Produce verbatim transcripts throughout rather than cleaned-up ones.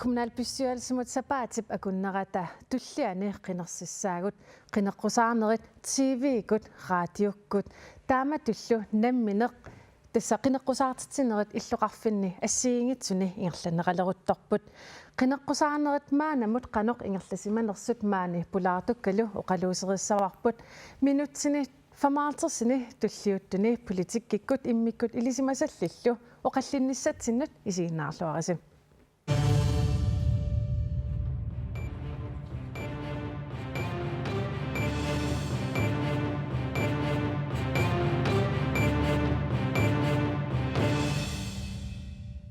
Kommunalbestyrelsimut sapaatip akunnerata tulliani qinersissaagut, qineqqusaarnerit T V-kkut, raadiukkut, taamatullu nammineq tassa qineqqusaartitsinerit illoqarfinni assigiinngitsuni ingerlanneqaleruttorput. Qineqqusaarnerit maannamut qanoq ingerlasimanersut maani pulaartukkalu oqaluuseriissavarput. Minutsini femoghalvtredsini tulliuttuni politikkikkut immikkut ilisimasallillu oqallinnissatsinnut isiginnaarluarisi.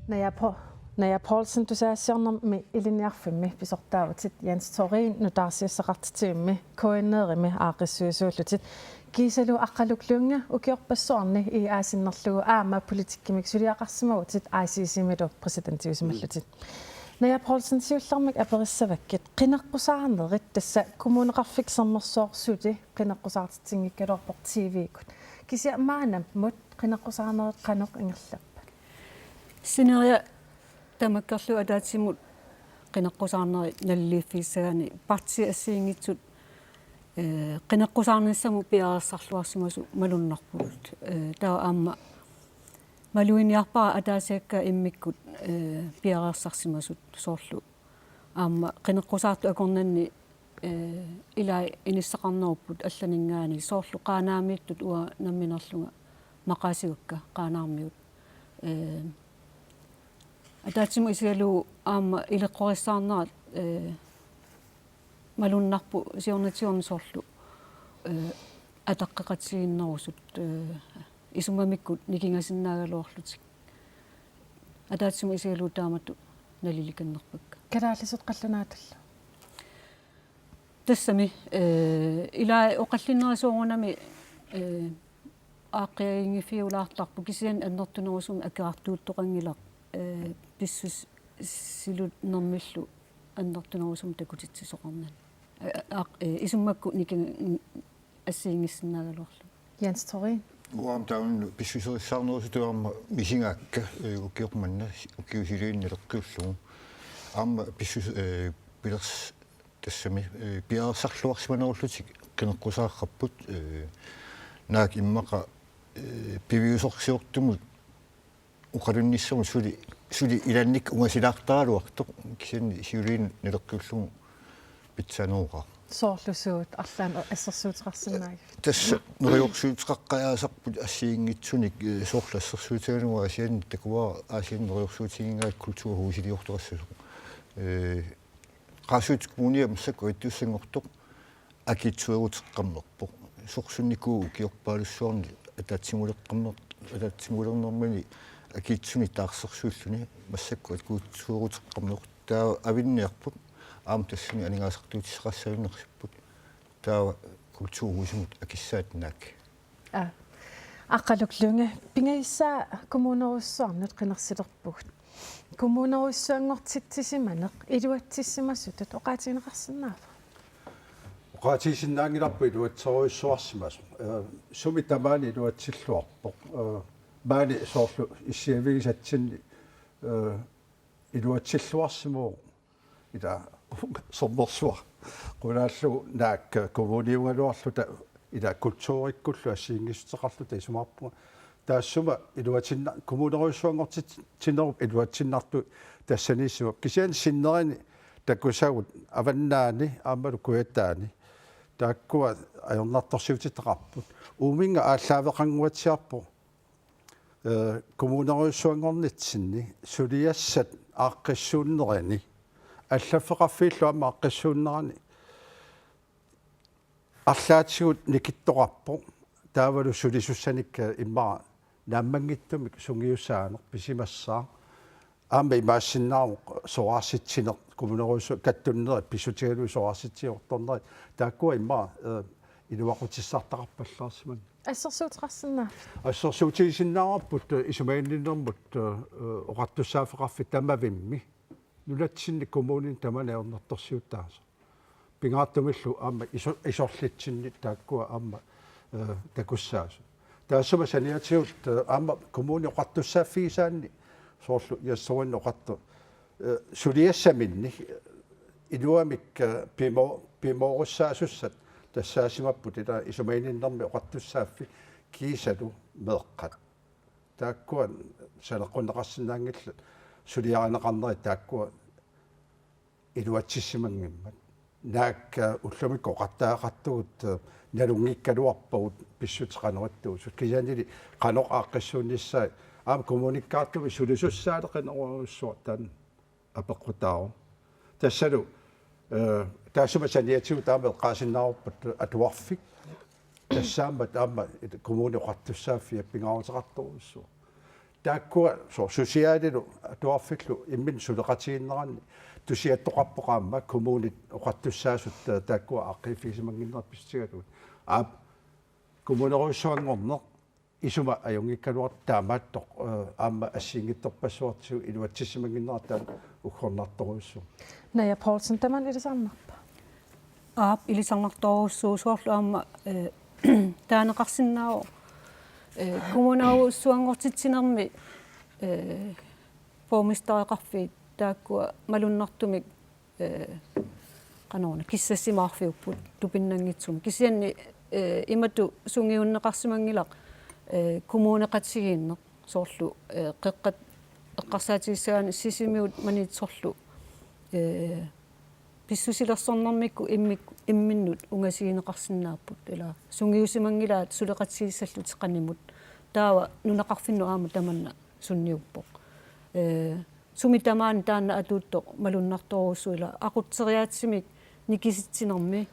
Naja Po-, Naja Poulsen, tusagassiornermi ilinniarfimmi pisortaavutit, Jens Thorin nutaarsiassaqartitsivimmi K N R-imi aaqqissuisuullutit. Kiisalu Aqqaluk Lynge ukiorpassuarni I A sinnerlugu aamma politikkimik suliaqarsimavutit I C C-milu præsidentiusimallutit. Naja Poulsen, siullermik aperissavakkit, qineqqusaarnerit, tassa Kommuneqarfik Sermersooq suli qineqqusaartitsinngikkaluarpoq T V-kkut. Kisianni maannamut qineqqusaarnerit qanoq ingerlappat? Sineriak tamakkerlugu ataatsimut qineqqusaarnerit naliliiffigissagaanni partiit assigiinngitsut, eh, qineqqusaarnissamut piareersarluarsimasut malunnarput. Eh, taava aamma maluginiarpara ataasiakkaat immikkut, eh, piareersarsimasut, soorlu aamma qineqqusaartut akornanni, eh, ilai inissaqarnerupput allaninngaanniit, soorlu Qaanaamiittut, uanga nammineerlunga maqaasigakka Qaanaarmiut. Eh, ataatsimut isigalugu aamma ileqqorissaarnerat, eh, malunnarpoq siornatigoorni, soorlu, eh, ataqqeqatigiinnerusut, eh, isummamikkut nikingasinnaagaluarlutik. Ataatsimut isigalugu taamatut nalilikannerpakka. Kalaallisut qallunaatullu. Tassami, eh, ilai oqallinnerit soorunami, eh, aaqqiagiinngiffiulaartarput, kisianni annertunerusumik akerartuuttoqanngilaq, eh, pissusilernermillu annertunerusumik takutitsisoqarnani. Eh, aaq-, eh, isummakkut nikin-, assigiinngissinnaagaluarlugit. Jens Thorin. Uanga taanna pissuserissaarnerusutut aamma misigaakka, eh, ukioq manna, ukiut siuliini naleqqiullugu. Aamma pissus-, eh, pilers-, tassami, eh, piareersarluarsimanerullutik qineqqusaarrapput, eh, naak immaqa, eh, piviusorsiortumut oqalunnissamut suli, suli ilaannik ungasilaartaraluartoq, kisianni siuliini naleqqiullugu pitsaanerugaq. Soorlu suut arlaannik assersuuteqarsinnaagivit? Tassa neriorsuuteqaqqajaasarput assigiinngitsunik, eh, soorlu assersuutigalugu Aasianni, takuara Aasianni neriorsuutigigaat kulturhusiliortoqassasoq. Eh, Qaasuitsup Kommunia massakkut ajortussanngortoq akiitsueruteqqammerpoq. Sorsunnikuuvoq ukiorpaalussuarni ataatsimoorleqqammer-, ataatsimoolernermini akiitsunik taarsersuulluni, massakkut akiitsueruteqqammerpoq. Taava avinniarput aamma tassani aningaasartuutissaqassagunarsipput. Taava kulturhusimut akissaat naak. Aa. Aqqaluk Lynge, pingajussaq kommunerujussuarnut qinersilerpugut. Kommunerujussuanngortitsisimaneq iluatsissimasutut oqaatigineqarsinnaava? Oqaatigisinnaanngilarput iluatserujussuarsimasoq. Eh, sumi tamaani iluatsilluarpoq. Eh, maani soorlu issiavigisatsinni, eh, iluatsilluarsimavoq. Ila Sermersuaq qulaallugu naak kommuniugaluarluta ila kulturikkullu assigiinngissuteqarluta isumaqarpunga. Taassuma iluatsinna-, kommunerujussuanngortitsinerup iluatsinnartut tassaniissimavoq. Kisianni sinneri takusagut Avannaani aammalu Kujataani. Taakkua ajornartorsiutitaqarput. Uuminnga aallaaveqannguatsiarpoq, eh, kommunerujussuanngornitsinni suliassat aaqqissuunnerini, allaffeqarfiillu aamma aaqqissuunnerani arlaatigut nikittoqarpoq, taavalu sulisussanik, eh, immaqa naammanngitsumik sungiusaaneq pisimassaaq. Aamma imaassinnaavoq soraarsitsineq, kommunerujussuaq kattunnerit pissutigalugit soraarsitsiortornerit, taakkua immaqa, eh, iluaqutissartaqarpallaarsimanngillat. Assersuuteqarsinnaavat? Assersuutigisinnaavarput, eh, isumaginninnermut, eh, oqartussaaffeqarfik tamavimmi. Nunatsinni kommunini tamanit ajornartorsiutaasoq. Pingaartumillu aamma iso-, isorlitsinni taakkua aamma, eh, takussaasut. Taassuma saniatigut, eh, aamma kommuni oqartussaaffigisaanni soorlu Jens Thorin oqartoq, Suliassaminni iluamik pimo-, pimoorussaasussaat tassaasimapput ila isumaginninnermi oqartussaaffik kiisalu meeqqat. Taakkua saleqqunneqarsinnaanngillat suliarineqarnerit taakkua iluatsissimanngimmat. Naak ullumikkut oqartariaqartugut nalunngikkaluarpagut pissutsit qanoq ittuusut. Kisiannili qanoq aaqqissuunnissaat aamma kommunikkaartumik sulisussaaleqinerujussuaq taanna apeqqutaavoq. Tassalu taassuma saniatigut taama eqqaasinnaavarput atuarfik. Tassaammat aamma kommunip oqartussaaffia pingaaruteqartorujussuaq. Taakkua soorlu susiaalilu atuarfillu imminnut suleqatigiinneranni tusiattoqarpoq aamma kommunit oqartussaasut taakkua aaqqiiffigisimannginnerat pissutigalugu. Aap, kommunerujussuanngorneq isuma ajunngikkaluartoq taamaattoq aamma assigiinngitsorpassuartigut iluatsissimannginnerat taanna uggornartorujussuuvoq. Naja Poulsen, tamanna ilisarnarpa? Aap, ilisarnartorujussuuvoq soorlu aamma taaneqarsinnaavoq kommunerujussuanngortitsinermi borgmestereqarfiit taakkua malunnartumik qanoruna kissassimaarfiupput tupinnanngitsumik. Kisianni imatut sungiunneqarsimanngilaq kommuneqatigiinneq soorlu qeqqata eqqarsaatigissagaanni Sisimiut Maniitsorlu pissusilersornermikkut immik-, imminnut ungasigineqarsinnaapput ila sungiusimanngilaat suleqatigiissallutik qanimut. Taava nunaqarfinnut aamma tamanna sunniuppoq. Sumi tamaani taanna atuuttoq malunnartorujussuuvoq ila aqutseriaatsimik nikisitsinermi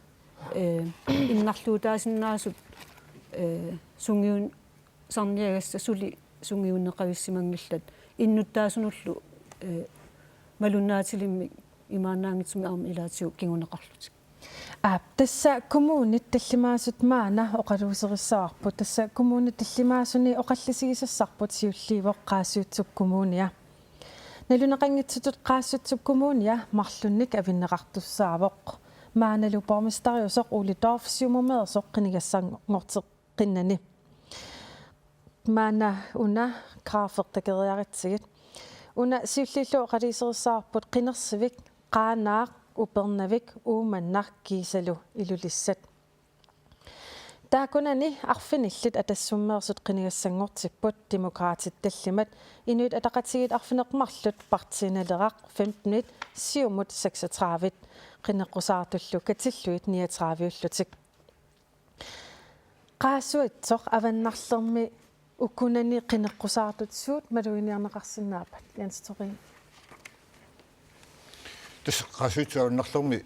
innarluutaasinnaasut sungiun- sarniagassat suli sungiunneqavissimanngillat innuttaasunullu malunnaatilimmik imaannaanngitsumik aamma ilaatigut kinguneqarlutik. Aap, tassa kommunit tallimaasut maanna oqaluuserisaarput, tassa kommunit tallimaasuni oqallisigisassarput siulliuvoq Qaasuitsup Kommunia. Naluneqanngitsutut Qaasuitsup Kommunia marlunnik avinneqartussaavoq. Maannalu borgmesteriusoq Ole Dorph Siumumeersoq qinigassanngorteqqinnani. Maanna una grafi takeriaritsigit. Una siulliullugu oqaluuserisaarput qinersivik, Qaanaaq, Upernavik, Uummannaq kiisalu Ilulissat. Taakkunani arfinillit Atassummeersut qinigassanngortipput, Demokraatit tallimat, Inuit Ataqatigiit arfineq-marluk, Partii Naleraq femtenit, Siumut seksogtredive, qineqqusaartullu katillugit niogtredive-ullutik. Qaasuitsoq Avannarlermi ukunani qineqqusaartut suut maluginiarneqarsinnaappat, Jens Torin? Tassa Qaasuitsup Avannarlermi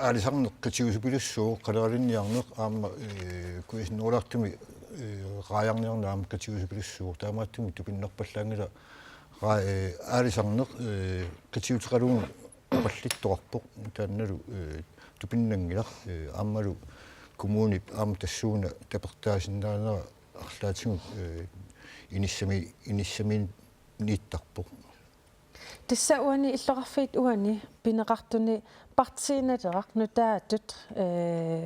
aalisarneq qitiusupilussuuvoq, qaleralinniarneq aamma kuisinnolaartumi raajarniarneq aamma qitiusupilussuuvoq. Taamaattumik tupinnerpallaanngilaq aalisarneq qitiuteqalugu oqallittoqarpoq, taannalu tupinnanngilaq. Aammalu kommunip aamma tassuuna tapertaasinnaanera arlaatigut inissami-, inissamiittarpoq. Tassa uani illoqarfiit uani pineqartuni Partii Naleraq nutaatut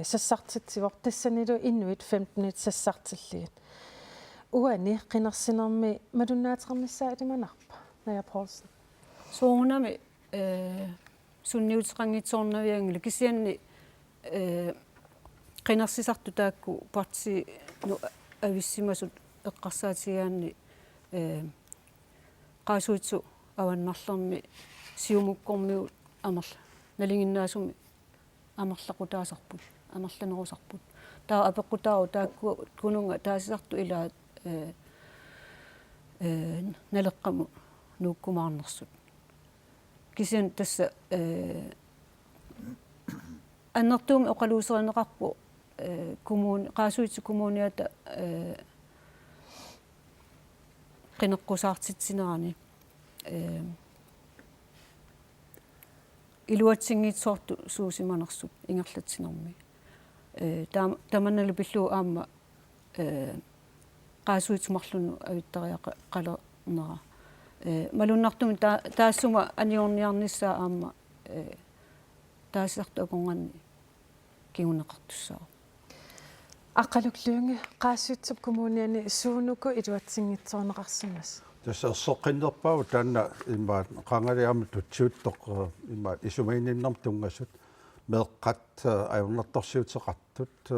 sassartitsivoq, tassanilu inuit femtenit sassartillugit. Uani qinersinermi malunnaateqarnissaa ilimanarpa, Naja Poulsen? Soorunami sunniuteqanngitsoornavianngilaq, kisianni qinersisartut taakku partiinut avissimasut eqqarsaatigigaanni Qaasuitsup Avannarlermi Siumukkormiut amerla-, nalinginnaasumik amerlaqutaasarput, amerlanerusarput. Taava apeqqutaavoq taakkununnga taasisartut ilaat Naleqqamut nuukkumaarnersut. Kisianni tassa annertuumik oqaluuserineqarpoq kommuni-, Qaasuitsup Kommuniata qineqqusaartitsinerani iluatsinngitsoortut suusimanersut ingerlatsinermi. Taam-, tamannalu pillugu aamma Qaasuitsup marlunnut avittariaqalernera. Malunnartumik taa-, taassuma anigorniarnissaa aamma taasisartut akornanni kinguneqartussaavoq. Aqqaluk Lynge, Qaasuitsup Kommuniani suunuku iluatsinngitsoorneqarsimasoq? Tassa erseqqinnerpaavoq taanna imaat qangali aamma tutsiuttoq, eh, imaat isumaginninnermut tunngasut meeqqat, eh, ajornartorsiuteqartut, eh,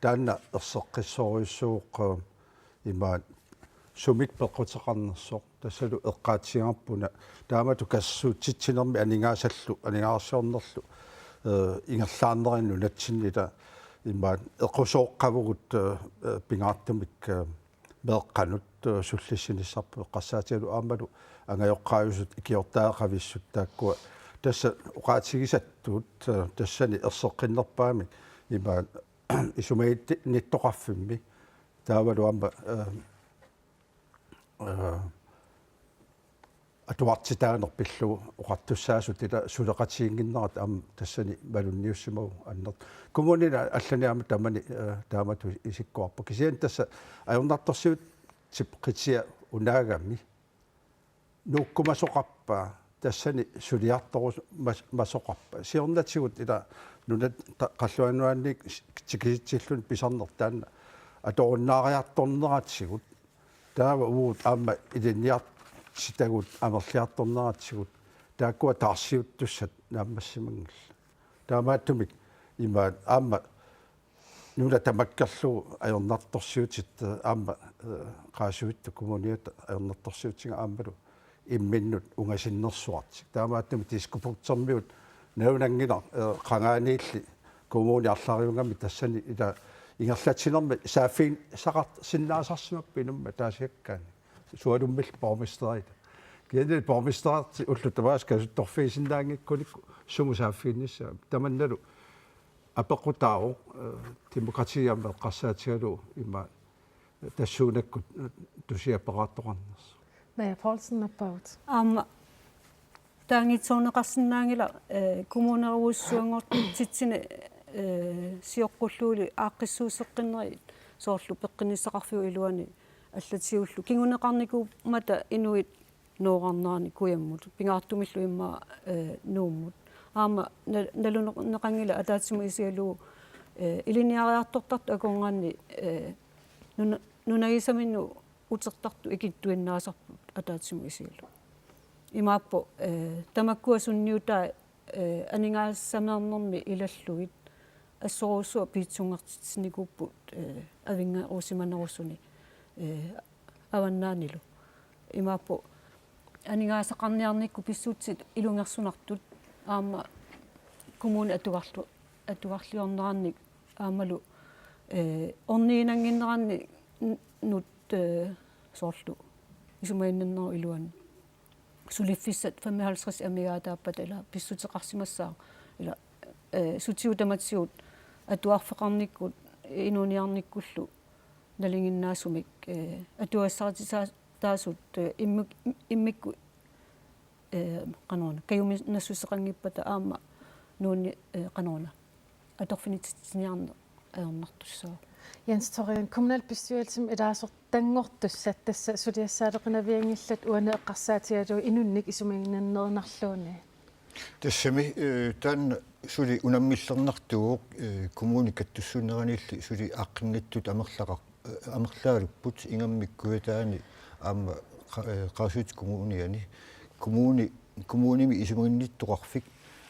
taanna erseqqissorujussuuvoq, eh, imaat sumik peqquteqarnersoq tassalu eqqaatsiarpuna taamatut katersuutsitsinermi aningaasallu aningaasarsiornerlu, eh, ingerlaarneri nunatsinni ila imaat equsooqqavugut, eh, eh, pingaartumik, eh, meeqqanut, eh, sullissinissarput eqqarsaatigalugu aammalu angajoqqaajusut ikiortariaqavissut taakkua tassa oqaatigisattut, eh, tassani erseqqinnerpaamik imaat isumaginnittoqarfimmi taavalu aamma, eh, eh, atuartitaaneq pillugu oqartussaasut ila suleqatiginnginnerat aamma tassani malunniussimavugut annertuumik. Kommunini allani aamma tamani, eh, taamatut isikkoqarpoq. Kisianni tassa ajornartorsiutip qitia unaagami nuukkumasoqarpa, tassani suliartorumasoqarpa. Siornatigut ila nunat ta-, qallunaanit tikisitsilluni pisarneq taanna atorunnaariartorneratigut. Taava uagut aamma ilinniartitagut amerliartorneratigut taakkua taarsiuttussat naammassimanngillat. Taamaattumik imaat aamma nuna tamakkerlugu ajornartorsiutit, eh, aamma, eh, Qaasuitsup Kommuniata ajornartorsiutiga aammalu imminnut ungasinnersuartik. Taamaattumik Diskobugtermiut nalunanngilaq, eh, qangaaniilli kommuni arlariugami tassani ila ingerlatsinermi saaffigineqarsinnaasarsimapput inummut ataasiakkaanni. Sualummillu borgmesterit. Kisianni borgmesterip ullut tamaasa katersortorfigisinnaanngikkunikku sumut saaffiginnissaa. Tamannalu apeqqutaavoq, eh, demokratiamut eqqarsaatigalugu ima tassuunakkut, eh, tusiapparaartoqarnersoq. Naja Poulsen, nappaagut. Aamma taanngitsoorneqarsinnaanngilaq, eh, kommunerujussuanngortitsisuni, eh, sioqqullugulu aaqqissuusseqqinnerit soorlu peqqinnissaqarfiup iluani allatigullu kinguneqarnikuummata inuit noorarnerani kujammut, pingaartumillu immaqa, eh, Nuummut. Aamma na-, naluneqanngilaq ataatsimut isigalugu, eh, ilinniariartortartut akornanni, eh, nuna-, nunagisaminnut utertartut ikittuinnaasarput ataatsimut isigalugu. Imaappoq, eh, tamakkua sunniutai, eh, aningaasameernermi ilallugit assorujussuaq piitsunngartitsinikuupput, eh, avinngarusimanerusuni, eh, avannaanilu. Imaappoq aningaasaqarniarnikkut pissutsit ilungersunartut aamma kommuni atugarlu-, atugarliornerannik aammalu, eh, orniginannginneranni n-, nut, eh, soorlu isumaginninnerup iluani. Suliffissat femoghalvtreds amigaataappata ila pissuteqarsimassaaq ila, eh, sutigut tamatigut atuarfeqarnikkut inuuniarnikkullu nalinginnaasumik, eh, atuagassaritisaa-, taasut, eh, immik-, immikkut, eh, qanoruna, kajuminassuseqanngippat aamma nuunni-, eh, qanoruna, atorfinitsitsiniarneq ajornartussaavoq. Jens Thoreen, kommunalbestyrelsimi ilaasortanngortussat tassa suliassaaleqinavianngillat uani eqqarsaatigalugu inunnik isumaginnannerunarluunniit. Tassami, eh, taanna suli unammillernartuuvoq, eh, kommuni kattussuunneraniilli suli aaqqinnittut amerlaqar-, eh, amerlaalupput ingammik Kujataani aamma qa-, eh, Qaasuitsup Kommuniani. Kommuni, kommunimi isumaginnittoqarfik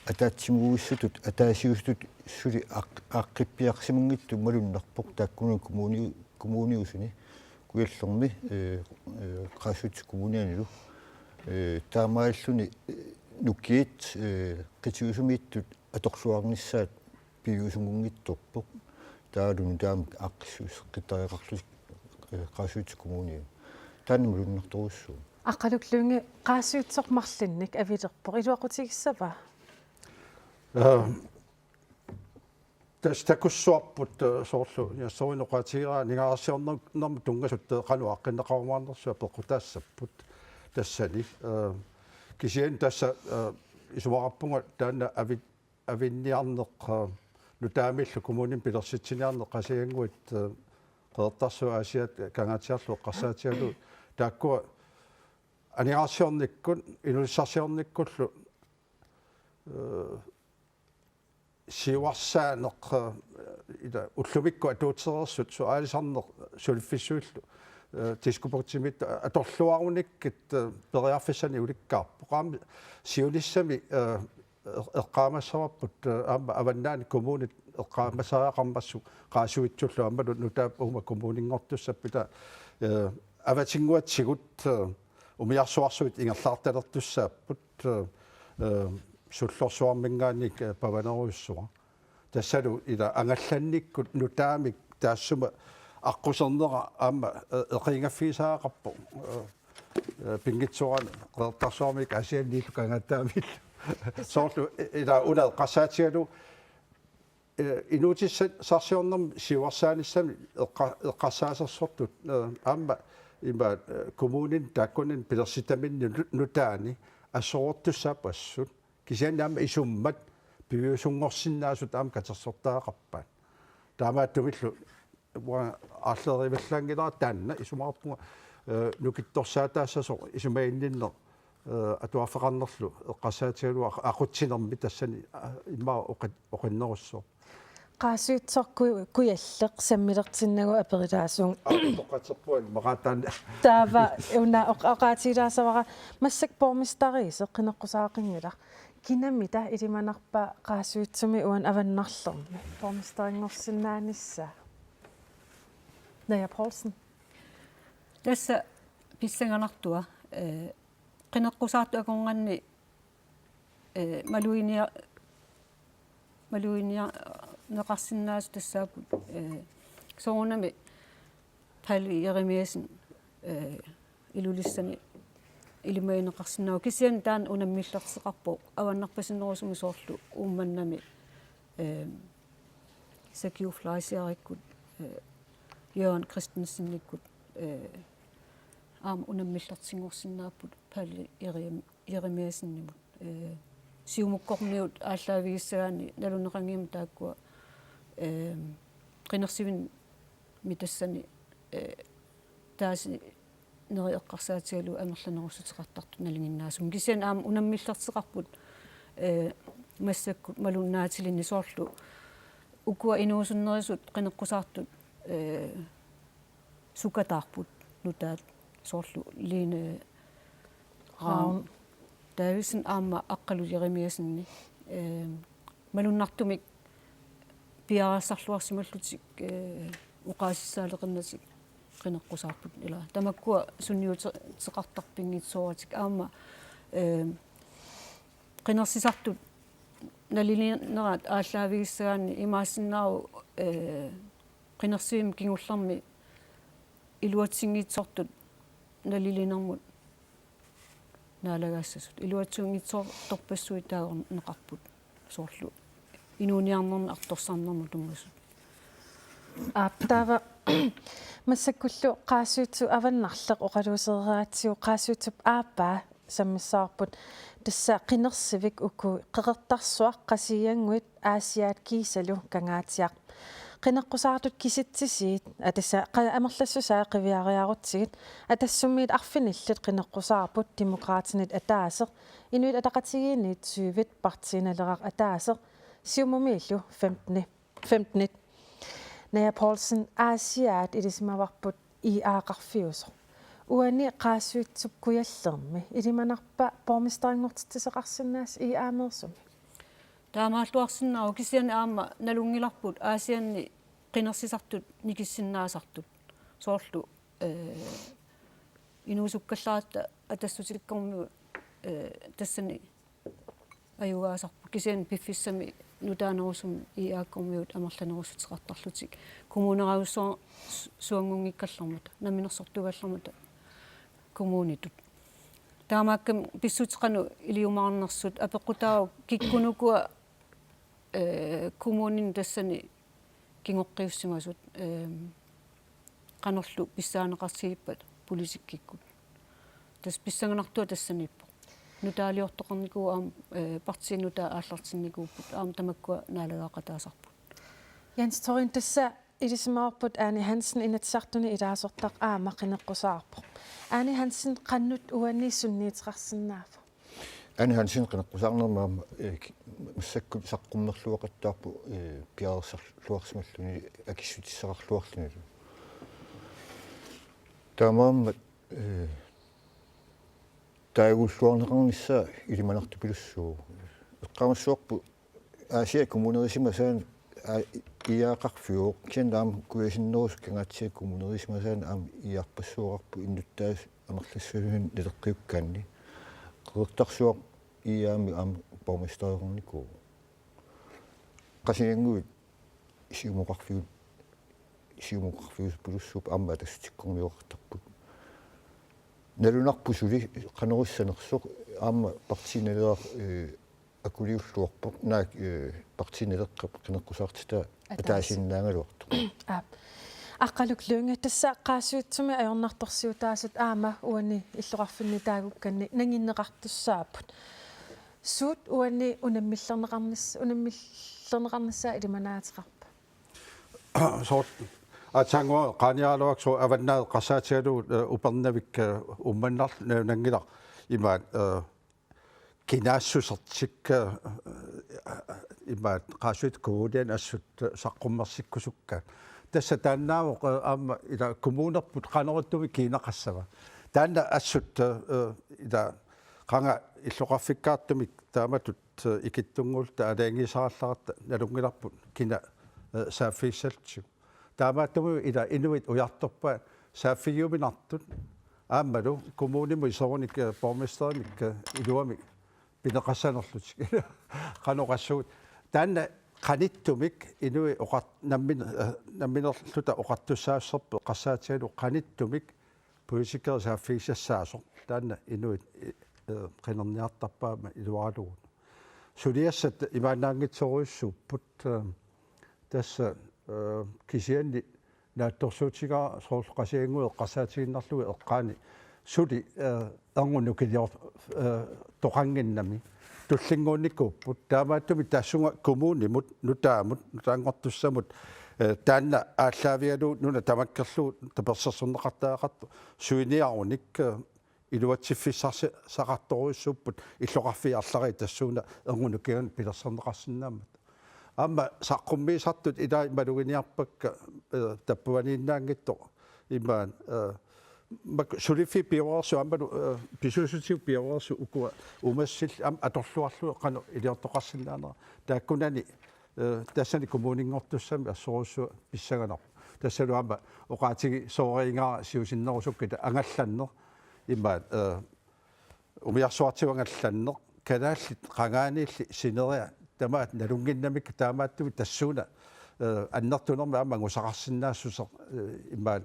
ataatsimuuissutut, ataasiusutut suli aaq-, aaqqippiarsimanngitsut malunnarpoq taakkununnga kommuni-, kommuniusuni. Kujallermi, eh, eh, Qaasuitsup Kommunianilu, eh, taamaalilluni, eh, nukiit, eh, qitiusumiittut atorluarnissaat piviusunngunngitsoorpoq. Taavalu nutaamik aaqqissuusseqqittariaqarlutik, eh, Qaasuitsup Kommuniani. Taanna malunnartorujussuuvoq. Aqqaluk Lynge, Qaasuitsoq marlunnik avilerpoq. Iluaqutigissava? Eh, Tassa takussuarput, eh, soorlu Jens Thoreen oqaatigeraa aningaasarsiornermut tunngasut, eh, qanoq aaqqinneqarumaarnersut apeqqutaassapput tassani. Eh, kisianni tassa, eh, isumaqarpunga taanna avi-, avinniarneq, eh, nutaamillu kommunimi pilersitsiniarneq Qasigiannguit, eh, Qeqertarsuup Aasiaat Kangaatsiarlu eqqarsaatigalugu taakkua aningaasarsiornikkut, inuussutissarsiornikkullu, eh, siuarsaaneq, eh, ila ullumikkut atuutereersut suaalisarneq suliffissuillu, eh, Diskobugtimit atorluarunikkit, eh, periarfissanik ulikkaarpoq. Aamma siunissami, eh, eq-, eqqaamassavarput, eh, aamma Avannaani kommunit eqqaamasariaqarmassuk Qaasuitsullu aammalu nutaap uuma kommuninngortussapput, eh, avatinnguatsigut, eh, umiarsuarsuit ingerlaartalertussaapput, eh, eh, sullorsuarminngaanniit, eh, pavanerujussuaq. Tassalu ila angallannikkut nutaamik taassuma aqqusernera aamma, eh, eqiingaffigisariaqarpoq. Eh, eh, pinngitsoorani Qeqertarsuarmiit Aasianniillu Kangaatsiamillu. Soorlu, eh, ila una eqqarsaatigalugu, eh, inuutissarsiornermi siuarsaanissami eqqa-, eqqarsaasersortut, eh, aamma ima, eh, kommunini taakkunani pilersitaminni nu-, nutaani assorortussaapput assut. Kisianni aamma isummat piviusunngorsinnaasut aamma katersortariaqarpaat. Taamaattumillu uanga aarlerivallaanngilara taanna isumaqarpunga, eh, nukittorsaataassasoq isumaginninneq, eh, atuarfeqarnerlu eqqarsaatigalugu aqutsinermi tassani, ah, immaqa oqi-, oqinnerussooq. Qaasuitsoq Ku-, Kujalleq sammilertinnagu aperitaassuunga. Aa, toqqatserpunga maqaataanna. Taava una oq-, oqaatigilaassavara massakkut borgmesteriusoq qineqqusaaqanngilaq. Kinamita ilimanarpa Qaasuitsumi uani avannarlermi borgmesterinngorsinnaanissaa? Naja Poulsen. Tassa pissanganartua, eh, qineqqusaartut akornanni, eh, maluginia-, malugiarneqarsinnaasut tassaapput, eh, soorunami Palle Jerimiassen, eh, Ilulissani ilimagineqarsinnaavoq. Kisianni taanna unammillerteqarpoq avannarpasinnerusumik soorlu Uummannami, eh, Sakiup Fleischerikkut, eh, Jørgen Christensenikkut, eh, aamma unammillertinngorsinnaapput Palle Jerem-, Jerimiassenimut. Eh, Siumukkormiut aallaavigissagaanni nalunaqanngimmat taakkua, eh, qinersivinni tassani, eh, taasinerit eqqarsaatigalugit amerlanerussuteqartartut nalinginnaasumik. Kisianni aamma unammillerteqarput, eh, massakkut malunnaatilinnik soorlu ukua inuusunnerisut qineqqusaartut, eh, sukataarput nutaat soorlu Line Ravn Davidsen aamma Aqqalu Jerimiassenip, eh, malunnartumik piareersarluarsimallutik, eh, oqaasissaaleqinnatik qineqqusaarput ila. Tamakkua sunniuteqartarpinngitsooratik aamma, eh, qinersisartut naliliinerat aallaavigissagaanni imaassinnaavoq, eh, qinersivimmut kingullermut iluatsinngitsoortut naliliinermut naalagaassasut. Iluatsinngitsoortorpassuit taagorneqarput soorlu inuuniarnerni artorsarnermut tunngasut. Aap, taava massakkullu Qaasuitsup avannarleq oqaluusereeratsigu Qaasuitsup aappaa sammissavarput. Tassa qinersivik uku Qeqertarsuaq, Qasigiannguit, Aasiaat kiisalu Kangaatsiaq. Qineqqusaartut kisitsisiit, aa, tassa qa-, amerlassusaa qiviariarutsigit, Atassummiit arfinillit qineqqusaarput, Demokraatinit ataaseq, Inuit Ataqatigiinniit syvit, Partii Naleraq ataaseq, Siumumiillu femten, femten. Naja Poulsen, Aasiaat ilisimavarput I A-qarfiusoq. Uani Qaasuitsup Kujallermi ilimanarpa borgmesterinngortitsisoqarsinnaasut I A-meersumi? Taamaalluarsinnaavoq, kisianni aamma nalunngilarput Aasianni qinersisartut nikissinnaasartut. Soorlu, eh, inuusukkallaratta Atassutikkormiut, eh, tassani ajugaasarput. Kisianni piffissami nutaanerusumi I A-kkormiut amerlanerussuteqartarlutik kommuneravissuar-, su-, suanngunngikkallarmata, namminersortuugallarmata kommunitut. Taamaakkami pissutsit qanoq iliumaarnersut, apeqqutaavoq kikkunuku, eh, kommunini tassani kingoqqiussimasut, eh, qanorlu pissaaneqartigippat politikkikkut. Tassa pissanganartua tassaniippoq. Nutaaliortoqarnikuuvoq aamma, eh, partiit nutaat aallartinnikuupput, aamma tamakkua naalagaaqataasarput. Jens Torin, tassa ilisimavarput Ane Hansen, Inatsisartuni ilaasortaq, aamma qineqqusaarpoq. Ane Hansen, qanoq uani sunniuteqarsinnaava? Ane Hansen qineqqusaarnermi aamma, eh, ki-, massakkut saqqummerluaqattaarpoq, eh, piareersarluarsimalluni akissutissaqarluarlunilu. Taamaammat, eh, taagulluarneqarnissaa ilimanartupilussuuvoq. Eqqaamassavarput Aasiaat kommunerisimasaanik aa-, IA-qarfiuvoq, kisianni aamma kujasinnerusoq Kangaatsiaat kommunerisimasaanik aamma IA-rpassuaqarpoq innuttaasut amerlassusinik naleqqiukkaanni. Qeqertarsuaq IA-mik aamma borgmestereqarnikuuvoq. Qasigiannguit siumoqarfiut, siumoqarfiusupilussuupput aamma Atassutsikkormiuqartarput. Nalunarpoq suli qanorussanersoq aamma Partii Naleraq, eh, akuliulluarpoq, naak, eh, Partii Naleqqap qineqqusaartitaa Ataasi. Ataasinnaagaluartoq. Aap. Aqqaluk Lynge, tassa Qaasuitsumi ajornartorsiutaasut aamma uani illoqarfinni taagukkanni nanginneqartussaapput. Suut uani unammillerneqarnis-, unammillerneqarnissaa ilimanaateqarpa? Soorlu aatsaannguaq qaaniaraluarlugu soorlu Avannaata eqqarsaatigalugu, eh, Upernavik, eh, Uummannarlu na-, nanngilaq imaat, eh, kinaassusertik, eh, imaat Qaasuitsup Kommuniani assut, eh, saqqummersikkusukkaat. Tassa taannaavoq, eh, aamma ila kommunerput qanoq ittumik kiinaqassava. Taanna assut, eh, ila qanga illoqarfikkaartumik taamatut, eh, ikittunnguulluta aalajangiisarallaratta nalunngilarput kina, eh, saaffigissallugu. Taamaattumik ila inuit ujartorpaat saaffigiuminartut aammalu kommunimut iserunik, eh, borgmesterimik, eh, iluamik pineqassanerlutik. Qanoq oqassuunga. Taanna qanittumik inuit oqar-, nammin-, eh, namminerluta oqartussaassuserput eqqarsaatigalugu qanittumik politikerit saaffigissassaasoq. Taanna inuit, eh, qinerniartarpaat aamma iluaralugu. Suliassat imaannaanngitsorujussuupput, eh, tassa, eh, kisianni naatsorsuutigaara soorlu Qasigiannguit eqqarsaatigiinnarlugu eqqaani suli, eh, erngup nukilior-, eh, toqannginnami tullinnguunnikuupput. Taamaattumik tassunga kommunimut, nutaamut, nutaanngortussamut, eh, taanna aallaavigalugu nuna tamakkerlugu tapersersorneqartariaqartoq suiniarunik, eh, iluatsiffissarsi-, saqartorujussuupput illoqarfiit arlallit tassuuna erngup nukiani pilersorneqarsinnaammata. Aamma saqqummiisartut ilaat maluginiarpakka, eh, tappavaniinnaanngitsoq imaat, eh, mak-, suliffiit pioreersut aammalu, eh, pisuussutigut pioreersut ukua uumassillit aamma atorluarlugit qanoq iliortoqarsinnaanera. Taakkunani, eh, tassani kommuninngortussamik assorujussuaq pissanganarpoq. Tassalu aamma oqaatigisoorigaara siusinnerusukkut angallanneq imaat, eh, umiarsuartigut angallanneq, kalaallit qangaaniilli sineriak tamaat nalunnginnamikku taamaattumik tassuuna, eh, annertunermik aamma angusaqarsinnaassuseq, eh, imaat,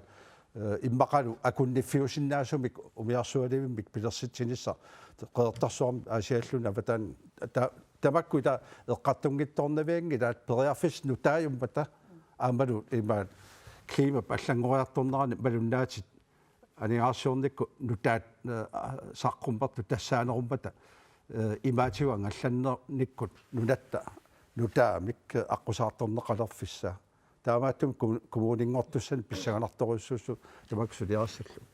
eh, immaqalu akunniffiusinnaasumik umiarsualivimmik pilersitsinissaq Qeqertarsuarmi Aasialluunniit avataani ta-, tamakku ila eqqartunngitsoornavianngilaat periarfissat nutaajummata aammalu imaat klimap allanngoriartornerani malunnaatit aningaasarsiornikkut nutaat, eh, saqqummertut tassaanerummata, eh, imaatigut angallannernikkut nunatta nutaamik, eh, aqqusaartorneqalerfissaa. Taamaattumik ku-, kommuninngortussanik pissanganartorujussuussooq tamakku suliarissallugu.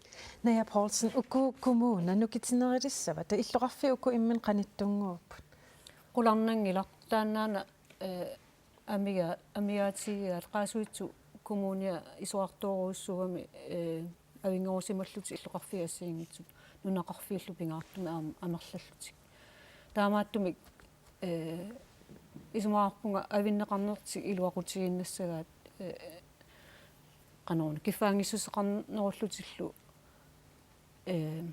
Naja Poulsen, uku kommunit nukitsinerulissavatit, illoqarfiit uku imminnut qanittunnguupput? Qularnanngilaq, taannaana, eh, amiga-, amigaatigigaat Qaasuitsup Kommunia isorartoorujussuugami, eh, avinngarusimallutik illoqarfiit assigiinngitsut nunaqarfiillu pingaartumik aam-, amerlallutik. Taamaattumik, eh, isumaqarpunga avinneqarnertik iluaqutigiinnassagaat, eh, qanoruna kiffaanngissuseqarnerullutillu, eh,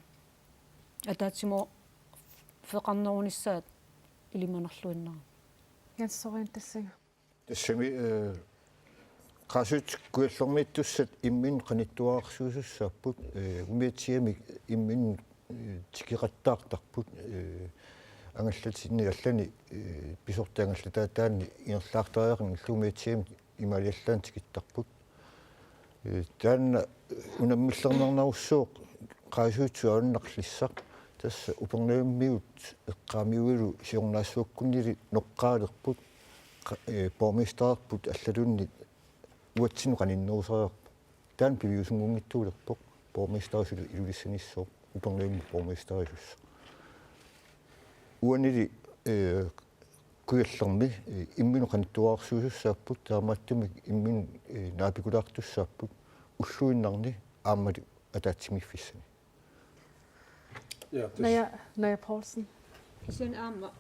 ataatsimoorfeqarnerunissaat ilimanarluinnarami. Jens Søren, tassami. Tassami, eh, Qaasuitsup Kujallermiittussat imminnut qanittuararsuisussaapput, eh, umiatsiamik imminnut, eh, tikeqattaartarput, eh, angallatinni allani, eh, pisortat angallataataanni ingerlaartariaqanngillat, umiatsiamik imaaliallaannaq tikittarput. Eh, taanna unammillernernarussooq Qaasuitsup avannaarlissaq. Tassa Upernavimmiut eqqaamiuilu siornaassuakkunnili noqqaalerput, qa-, eh, borgmestererput allalluunniit uatsinnut qaninnerusariaqarpoq. Taanna piviusunngunngitsuulerpoq, borgmesteri suli Ilulissanissooq, Upernavimmut borgmesterisussaq. Uanili, eh, Kujallermi, eh, imminut qanittuararsuisussaapput, taamaattumik imminut, eh, naapikulaartussaapput, ulluinnarni aammali ataatsimiiffissani. Ja, Naja, Naja Poulsen. Kisianni aamma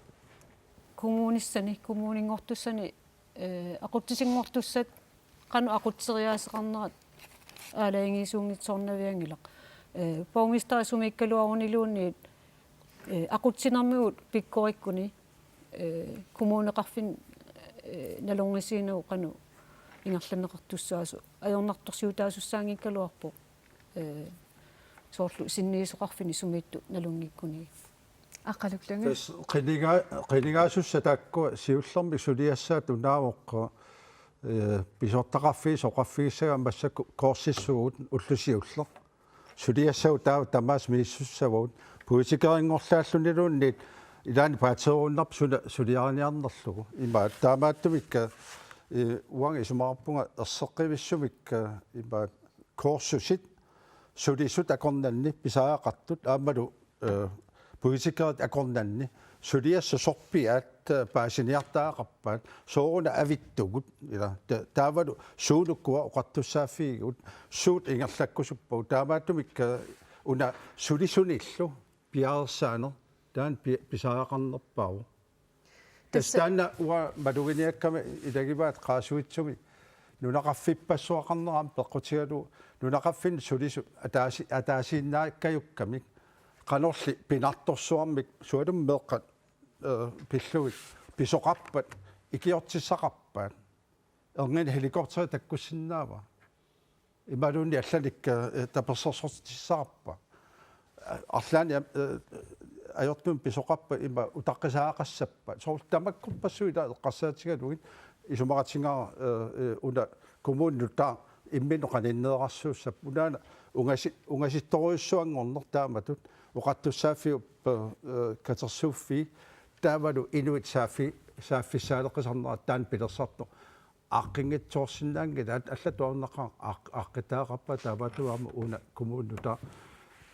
kommunissani, kommuninngortussani, eh, aqutsisinngortussat qanoq aqutseriaaseqarnerat aalajangiisuunngitsoornavianngilaq. Eh, borgmesteri sumiikkaluaruniluunniit, eh, aqutsinermigut pikkorikkuni, eh, kommuneqarfinni, eh, nalorngisiinagu qanoq ingerlanneqartussaasoq ajornartorsiutaasussaanngikkaluarpoq. Eh, soorlu sinniisoqarfinni sumiittut nalunngikkuniuk. Aqaluklangi. Tassa qiniga-, qinigaasussat taakkua siullermik suliassaat unaavoq, eh, pisortaqarfiit soqarfigissagaa massakkut kursussuugut ulloq siulleq. Suliassagut taava tamaasa misissussavagut. Politikerinngorlaalluniluunniit ilaanni paateruunnarpoq suna suliariniarnerlugu. Imaat taamaattumik, eh, uanga isumaqarpunga erseqqivissumik, eh, imaat kursusit sulisut akornanni pisariaqartut aammalu, eh, politikerit akornanni suliassat sorpiaat, eh, paasiniartariaqarpaat, sooruna avittugut, ila, ta-, taavalu suunukua oqartussaaffigigut, suut ingerlakkusuppagut, taamaattumik, eh, una sulisunillu piareersaaneq taanna pi-, pisariaqarnerpaavoq. Tassa taanna uanga maluginiakkama ilagivaat qaasuitsumik nunaqarfippassuaqarnera aamma peqqutigalugu nunaqarfinni sulisut ataasi-, ataasiinnaakkajukkamik qanorli pinartorsuarmik sualummik meeqqat, eh, pillugit pisoqarpat ikiortissaqarpaat. Erniinnaq helikopteri takkussinnaava. Imaluunniit allanik, eh, tapersersortissaqarpa. Arlaannik, eh, ajortumik pisoqarpa ima utaqqisariaqassappat. Soorlu tamakkorpassuit ila eqqarsaatigalugit isumaqatigaara, eh, eh, una kommuni nutaaq imminut qaninneerarsuussappat. Unaana ungasi-, ungasittorujussuanngorneq taamatut oqartussaaffiup, eh, katersuuffii taavalu inuit saaffi-, saaffissaaleqqisarnerat taanna pilersartoq. Aaqqinngitsoorsinnaanngilaat, allatut ajornaqaaq aaq-, aaqqitariaqarpaat, taamaattumik aamma una kommuni nuta-,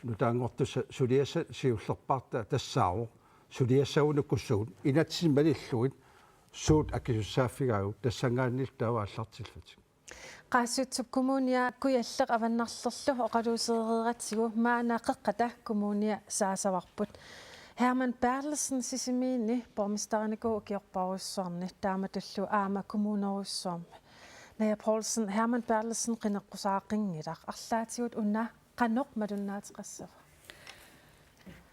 nutaanngortussat suliassat siullerpaartaat tassaavoq suliassagunukkussugut inatsisit malillugit suut akisussaaffigaagut tassanngaanniillu taava aallartillutik. Qaasuitsup Kommunia Kujalleq Avannarlerlu oqaluusereeratsigu maanna Qeqqata Kommunia saasavarput. Hermann Berthelsen Sisimiuni borgmesterinikuuvoq ukiorparujussuarni taamatullu aamma kommunerujussuarmi. Naja Poulsen, Hermann Berthelsen qineqqusaaqanngilaq. Arlaatigut una qanoq malunnaateqassava?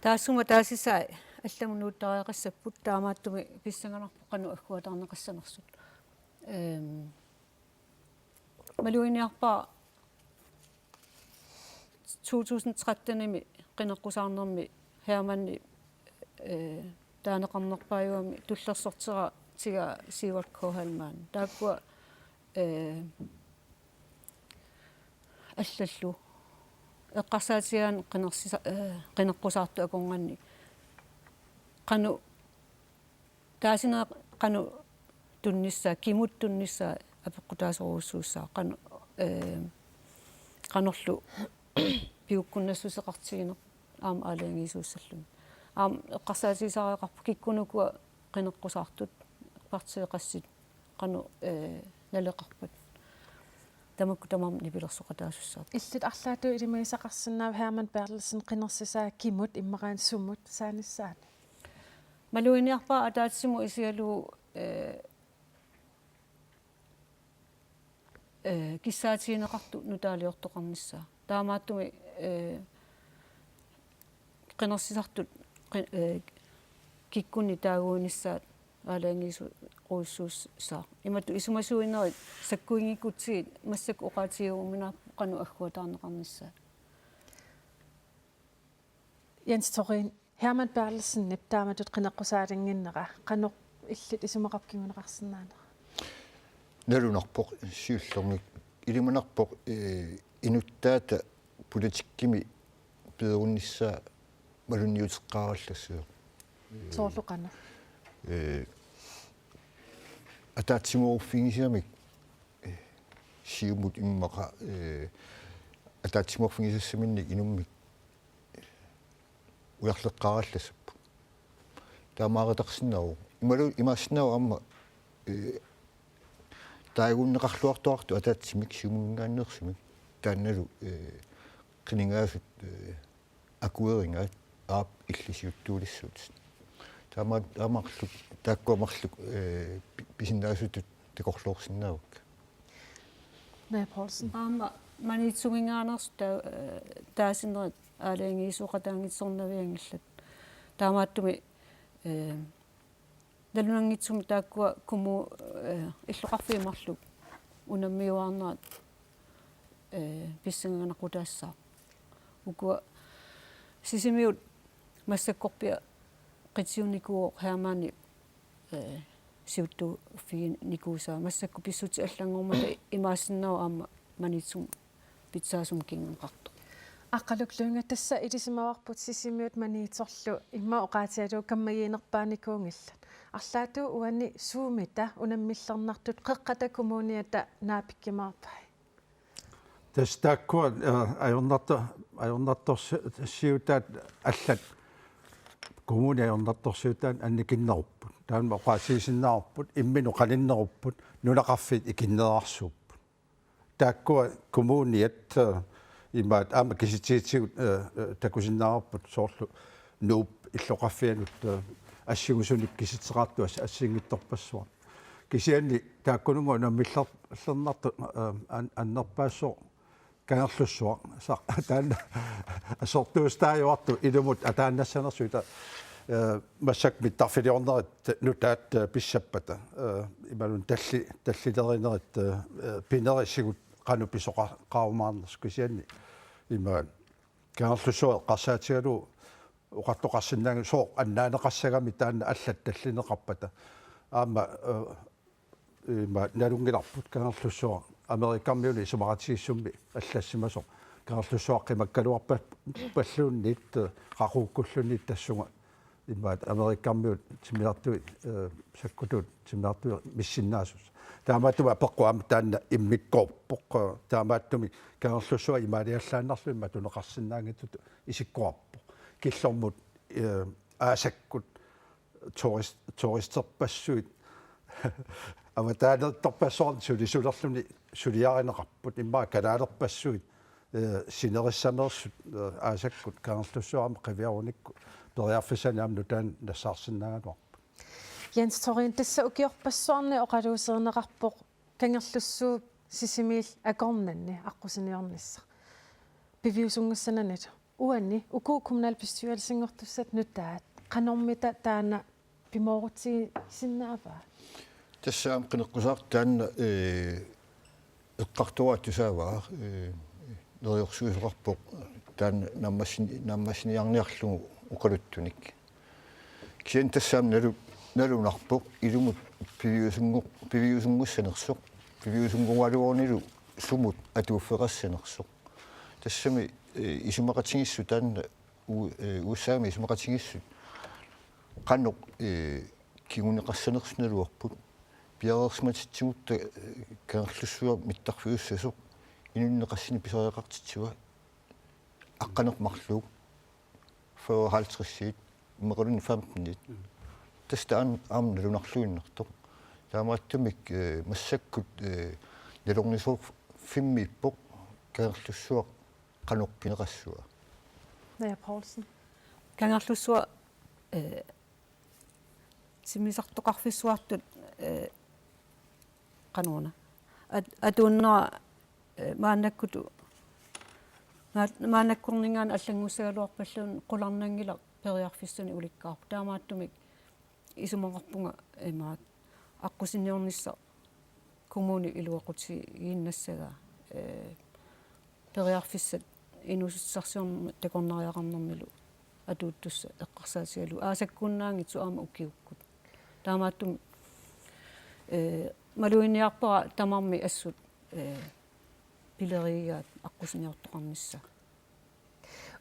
Taassuma taasisai allamut nuuttariaqassapput, taamaattumik pissanganarpoq qanoq agguataarneqassanersut. Ehm, Maluginiarpara to tusind tretten-imi qineqqusaarnermi Hermanni, eh, taaneqarnerpaajuami tullersortera tiga Sivert K. Heilmann. Taakkua, eh, allallu eqqarsaatigaanni qinersisa-, eh, qineqqusaartut akornanni qanoq taasineq qanoq tunnissaa, kimut tunnissaa apeqqutaasorujussuussaaq, qanoq, eh, qanorlu piukkunnassuseqartigineq aamma aalajangiisuussalluni. Aamma eqqarsaatigisariaqarpoq kikkuunikua qineqqusaartut, partiit qassit qanoq, eh, naleqarpat. Tamakku tamarmik nipilersoqataasussaat. Illit arlaatigut ilimagisaqarsinnaava Hermann Berthelsen qinersisaa kimut immaqaana sumut saanissaanut? Maluginiarpara ataatsimut isigalugu, eh, eh, kissaatigineqartut nutaaliortoqarnissaa. Taamaattumik, eh, qinersisartut qi-, eh, kikkunnit taaguinissaat aalajangiisorujussuussaaq. Imatut isumasuinerit sakkuinngikkutsigit massakkut oqaatigiuminaappugut qanoq agguataarneqarnissaat. Jens Torin, Hermann Berthelsenip taamatut qineqqusaalinnginnera qanoq illit isumaqarpit kinguneqarsinnaanera? Nalunarpoq siullermik, ilimanarpoq, eh, inuttaata politikkimi peerunnissaa malunniuteqqaarallassasoq. Soorlu qanoq? Eh, ataatsimoorfigisamik, eh, Siumut immaqa, eh, ataatsimoorfigisassaminnik inummik ujarleqqaarallassapput. Taamaareqatarsinnaavoq. Imalu-, imaassinnaavoq aamma, eh, taaguunneqarluartoqartoq ataatsimik Siumuminngaanneersumik. Taannalu, eh, qinigaasut, eh, akuerigaat aap illit siuttuulissuutit. Taama-, taamarlu, taakkua marluk, eh, pi-, pisinnaasutut takorloorsinnaavakka. Naja Poulsen. Aamma Maniitsuminngaanneersut taa-, eh, taasinerit aalajangiisooqataanngitsoornavianngillat. Taamaattumik, eh, nalunanngitsumik taakkua kommu-, eh, illoqarfiit marluk unammiuaarnerat, eh, pissanganaqutaassaaq. Ukua Sisimiut massakkorpiaq qitiunikuuvoq Hermanni, eh, siuttuuffiginikuusaa, massakkut pissutsit allanngormata imaassinnaavoq aamma Maniitsumi pitsaasumik kinguneqartoq. Aqqaluk Lynge, tassa ilisimavarput Sisimiut Maniitsorlu immaqa oqaatigalugu kammagiinerpaanikuunngillat. Arlaatigut uani suumita unammillernartut Qeqqata Kommuniata naapikkumaarpai? Tassa taakkua, eh, ajornarto-, ajornartorsiutaat allat, kommunit ajornartorsiutaat annikinnerupput. Taanna oqaatigisinnaarput, imminut qaninnerupput, nunaqarfiit ikinnerarsuupput. Taakkua kommuniat, eh, imaat aamma kisitsigitsigut, eh, eh, takusinnaavarput soorlu Nuup illoqarfianut, eh, assigusunik kisitseqartoq as-, assigiinngitsorpassuarnik. Kisianni taakkununnga unammillerlernartut, eh, an-, annerpaassaaq Kangerlussuaq. Sa-, taanna assortuussitaajuartoq ilumut ataannassanersoq, eh, massakkut mittarfiliornerit nutaat, eh, pissappata. Eh, imaluunniit talli-, tallilerinerit, eh, eh, pinerisigut qanoq pisoqa-, qarumaarnersoq kisianni imaat. Kangerlussuaq eqqarsaatigalugu oqartoqarsinnaanngilaq sooq annaaneqassagami taanna allat tallineqarpata. Aamma, eh, ima nalunngilarput Kangerlussuaq Amerikamiuni isumaqatigiissummi allassimasoq. Kangerlussuaq qimakkaluarpa-, palluunniit, eh, qaqugukkulluunniit tassunga. Imaat Amerikamiut timmisartui, eh, sakkutuut timmisartui missinnaasussat. Taamaattumik apeqqut aamma taanna immikkoorpoq. Taamaattumik Kangerlussuaq imaaliallaannarlugu imaattuneqarsinnaanngitsutut isikkoqarpoq. Killormut, eh, aasakkut turist-, turisterpassuit avataanertorpassuarnik sulisulerluni suliarineqarput, immaqa kalaalerpassuit, eh, sinerissameersut, eh, aasakkut Kangerlussuaq aamma qiviarunikku periarfissanik aamma nutaanik nassaarsinnaagaluarput. Jens Thoreen, tassa ukiorpassuarni oqaluuserineqarpoq Kangerlussuup Sisimiillu akornanni aqqusiniornissaq piviusunngussananilu. Uani uku kommunalbestyrelsinngortussat nutaat qanormita taanna pimoorutsigisinnaavaat? Tassa aamma qineqqusaartoq taanna, eh, eqqartoraat tusaavaa, eh, neriorsuisoqarpoq taanna naammassin-, naammassiniarniarlugu oqaluttunik. Kisianni tassa aamma nalu-, nalunarpoq ilumut piviusunngu-, piviusunngussanersoq, piviusunngugaluarunilu sumut atuuffeqassanersoq. Tassami, eh, isumaqatigiissut taanna u-, eh, U S A-mi isumaqatigiissut qanoq, eh, kinguneqassanersut naluarput. Piareersimatitsigutta, eh, Kangerlussuaq mittarfiussasoq inunnik qassinik pisariaqartitsiva aqqaneq-marluk fyrre halvtredsit, immaqaluunniit femtenit. Mm. Tassa taanna aamma nalunarluinnartoq. Taamaattumik, eh, massakkut, eh, nalornisoorfimmiippoq Kangerlussuaq qanoq pineqassava. Naja Poulsen. Kangerlussuaq, eh, timmisartoqarfissuartut, eh, qanoruna. At-, atuunna, eh, maannakkut, maa-, maannakkorninngaanniit allanngussagaluarpalluunniit qularnanngilaq periarfissanik ulikkaarpoq. Taamaattumik isumaqarpunga imaat aqqusiniornissaq kommuni iluaqutigiinnassagaa, eh, periarfissat inuussutissarsiornermut takornariaqarnermilu atuuttussat eqqarsaatigalugu aasakkuunnaanngitsoq aamma ukiukkut. Taamaattumik, eh, maluginiarpara tamarmik assut, eh, pilerigigaat aqqusiniortoqarnissaa.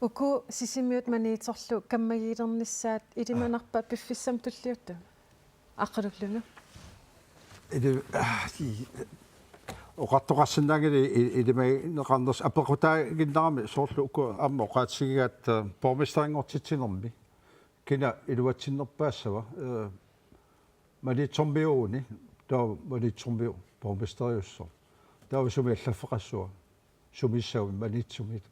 Uku Sisimiut Maniitsorlu kammagiilernissaat ilimanarpa piffissami tulliuttumi? Aqqaluk Lynge. Ili-, ah, i-, oqartoqarsinnaanngilaq i-, ilimagineqarnersoq apeqqutaaginnarami soorlu uku aamma oqaatigigaat, eh, borgmesterinngortitsinermi. Kina iluatsinnerpaassava, eh, Maniitsormiuuguni, taava Maniitsormiut borgmesteriussaaq. Taava sumi allaffeqassava? Sumiissagami Maniitsumi.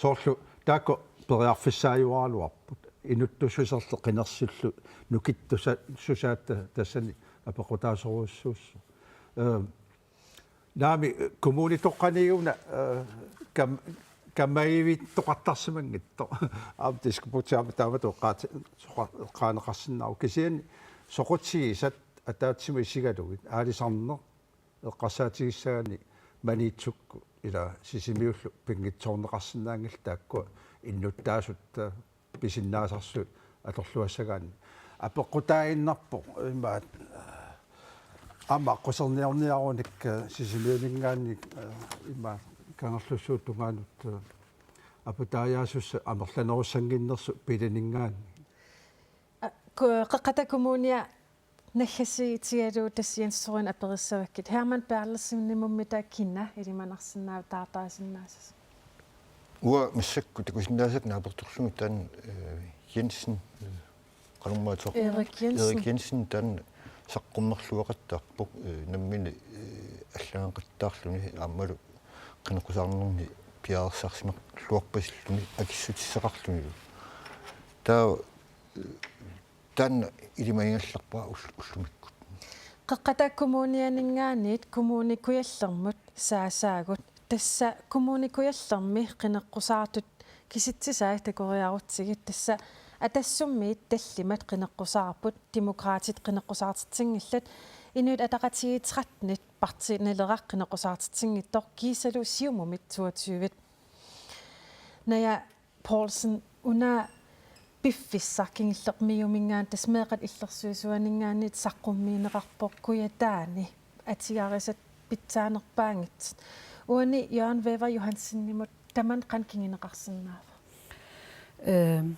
Soorlu taakku periarfissaajuaraluarput. Inuttussuserlu qinersillu nukittusa-, susaat tassani apeqqutaasorujussuussooq. Ehm, naamik kommunitoqqaniuna, eh, kam-, kammagiviittoqartarsimanngitsoq. Aamma diskobugti aamma taamatut eqqaat-, soqa-, eqqaaneqarsinnaavoq. Kisianni soqutigisat ataatsimut isigalugit aalisarneq eqqarsaatigissagaanni Maniitsukkut ila Sisimiullu pinngitsoorneqarsinnaanngillat taakkua innuttaasut, eh, pisinnaasarsuit atorluassagaanni. Apeqqutaaginnarpoq imaat aamma aqquserniorniarunik, eh, Sisimiuninngaanniit, eh, imaat Kangerlussuup tungaanut, eh, aputaajaasussat amerlanerussannginnersut pilininngaanniit. A, ku-, Qeqqata Kommunia naggasiitigalugu tassa Jens Thorin aperissavakkit. Hermann Berthelsenimummi taava kina ilimanarsinnaava taartarisinnaassasoq? Uanga massakkut takusinnaasakka naapertorlugit taanna, eh, Jensen, eh, qanormaatsoq Erik Jensen. Erik Jensen taanna saqqummerluaqattaarpoq, eh, nammineq, eh, allagaqattaarluni aammalu qineqqusaarnerni piareersarsimarluarpasilluni akissutissaqarlunilu. Taava, eh, taanna ilimagigallarpara ull-, ullumikkut. Qeqqata Kommunianinngaanniit Kommune Kujallermut saasaagut. Tassa Kommune Kujallermi qineqqusaartut kisitsisai takoriarutsigit. Tassa Atassummiit tallimat qineqqusaarput, Demokraatit qineqqusaartitsinngillat, Inuit Ataqatigiit tretten, Partii Naleraq qineqqusaartitsinngitsoq, kiisalu Siumumit toogtyve. Naja Poulsen, una piffissaq kingullermiuminngaanniit tassa meeqqat illersuisuaninngaanniit saqqummiunneqarpoq Kujataani atugarisat pitsaanerpaanngitsut. Uani Jørgen Wæver Johansenimut tamanna qanoq kinguneqarsinnaava? Ehm,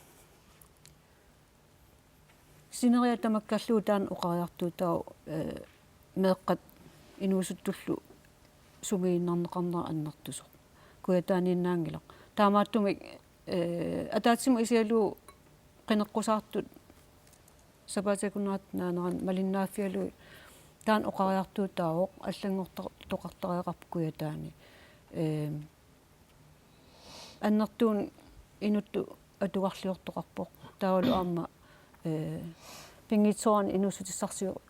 sineriak tamakkerlugu taanna oqariartuutaavoq, eh, meeqqat inuusuttullu sumigiinnarneqarnerat annertusoq. Kujataaniinnaanngilaq. Taamaattumik, eh, ataatsimut isigalugu qineqqusaartut sapaatip akunnera naanerani malinnaaffigalugit taanna oqariartuutaavoq, allanngortoqartariaqarpoq Kujataani. Eh, annertuumik inuttut atugarliortoqarpoq. Taavalu aamma, eh, pinngitsoorani inuussutissarsior-,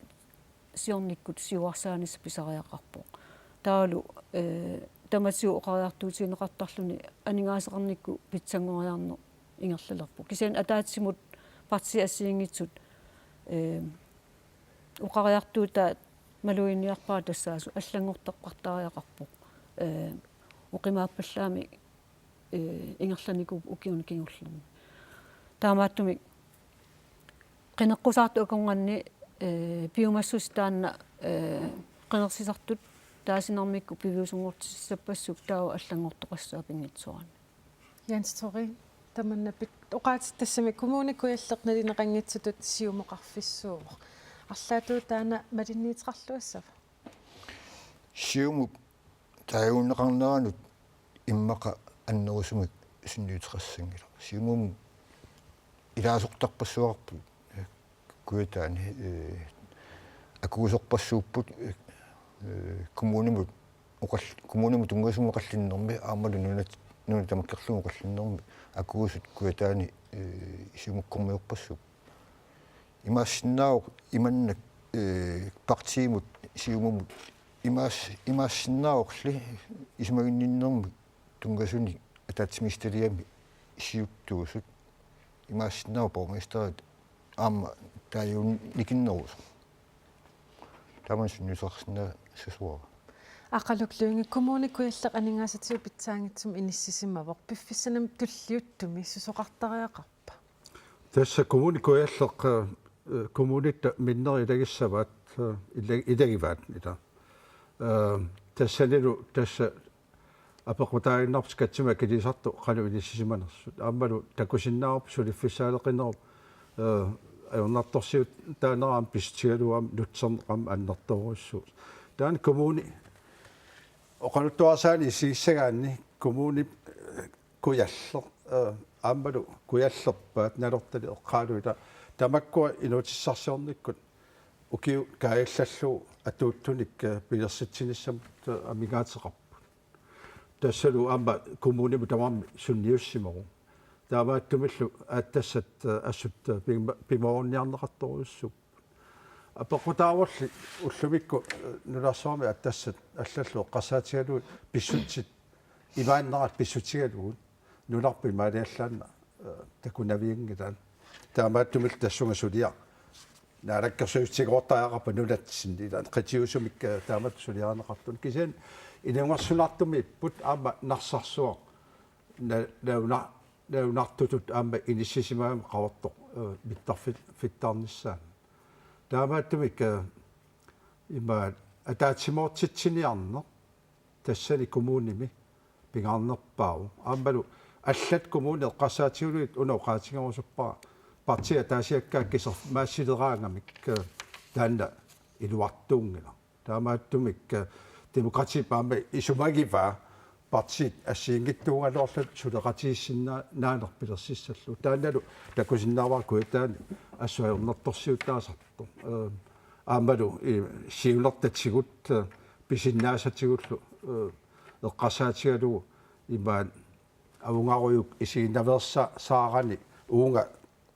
siornikkut siuarsaanissaq pisariaqarpoq. Taavalu, eh, tamatigut oqariartuutigineqartarluni aningaasaqarnikkut pitsanngoriarneq ingerlalerpoq. Kisianni ataatsimut partiit assigiinngitsut, eh, oqariartuutaat maluginiarpara tassaasut allanngortoqartariaqarpoq. Eh, oqimaappallaamik, eh, ingerlanikuupput ukiuni kingullerni. Taamaattumik qineqqusaartut akornanni, eh, piumassuseq taanna, eh, qinersisartut taasinarmikkut piviusunngortissappassuupput, taava allanngortoqassaaq pinngitsoorani. Jens Thoreen, tamanna pit-, oqaatsit tassami Kommune Kujalleq nalineqanngitsutut Siumup oqarfissuuvoq. Arlaatigut taanna malinniuteqarluassava? Siumup taaguunneqarneranut immaqa annerusumik sunniuteqassanngilaq. Siumumut ilaasortarpassuaqarpugut, eh, Kujataani, eh, akuusorpassuupput, eh, eh, kommunimut oqall-, kommunimut tunngasumik oqallinnermi aammalu nunat, nunat tamakkerlugit oqallinnermi akuusut Kujataani, eh, Siumukkormiorpassuupput. Imaassinnaavoq imannak, eh, partiimut Siumumut imaas-, imaassinnaavorli isumaginninnermik tunngasunik ataatsimiititaliami siuttuusut, imaassinnaavoq borgmesterit aamma taaguunikinnerusoq. Tamanna sunniuteqarsinnaassuara. Aqqaluk Lynge, Kommune Kujalleq aningaasatigut pitsaanngitsumik inissisimavoq. Piffissanimi tulliuttumi susoqartariaqarpa? Tassa Kommune Kujalleq, eh, kommunitta minnerit ilagissavaat, eh, ila-, ilagivaat ila. Eh, tassanilu tassa apeqqutaaginnarpoq skatsimik akiliisartut qanoq inissisimanersut. Aammalu takusinnaavarput suliffissaaleqinerup, eh, ajornartorsiutaanera aamma pissutigalugu aamma nutserneq aamma annertoorujussuusoq. Taanna kommuni oqaluttuarisaanik isigissagaanni kommuni, eh, Kujalleq, eh, aammalu kujallerpaat Nanortalik eqqaaluit, tamakkua inuutissarsiornikkut ukiut kaajallallugu atuuttunik, eh, pilersitsinissamut, eh, amigaateqarput. Tassalu aamma kommunimut tamarmi sunniussimavoq. Taamaattumillu aatsitassat, eh, assut, eh, pima-, pimoorunniarneqartorujussuupput. Apeqqutaavorli ullumikkut, eh, nunarsuarmi aatsitassat allallu eqqarsaatigalugit pissutsit imaannerat pissutigalugu nunarput imaaliallaannaq, eh, takunavianngilaat. Taamaattumillu tassunga suliaq naalakkersuisut tigoortariaqarput nunatsinni ilaat qitiusumik, eh, taamatut suliarineqartut. Kisianni ilungersunartumiipput aamma Narsarsuaq na-, nauna-, naunartutut aamma inissisimagami Qaqortoq, eh, mittarfit-, fittarnissaanut. Taamaattumik, eh, imaat ataatsimoortitsiniarneq tassani kommunimi pingaarnerpaavoq. Aammalu allat kommunit eqqarsaatigulugit una oqaatigerusuppara partiit ataasiakkaat kisermaasileraangamik, eh, taanna iluartuunngilaq. Taamaattumik, eh, Demokratiip aamma isumagivaa partiit assigiinngitsuugaluarlutik suleqatigiissinnaaneq pilersissallugu. Taannalu takusinnaavara Kujataani assut ajornartorsiutaasartoq. Eh, aammalu, eh, siunertatigut, eh, pisinnaasatigullu, eh, eqqarsaatigalugu imaat avungarujuk isiginnaveersaarani uunga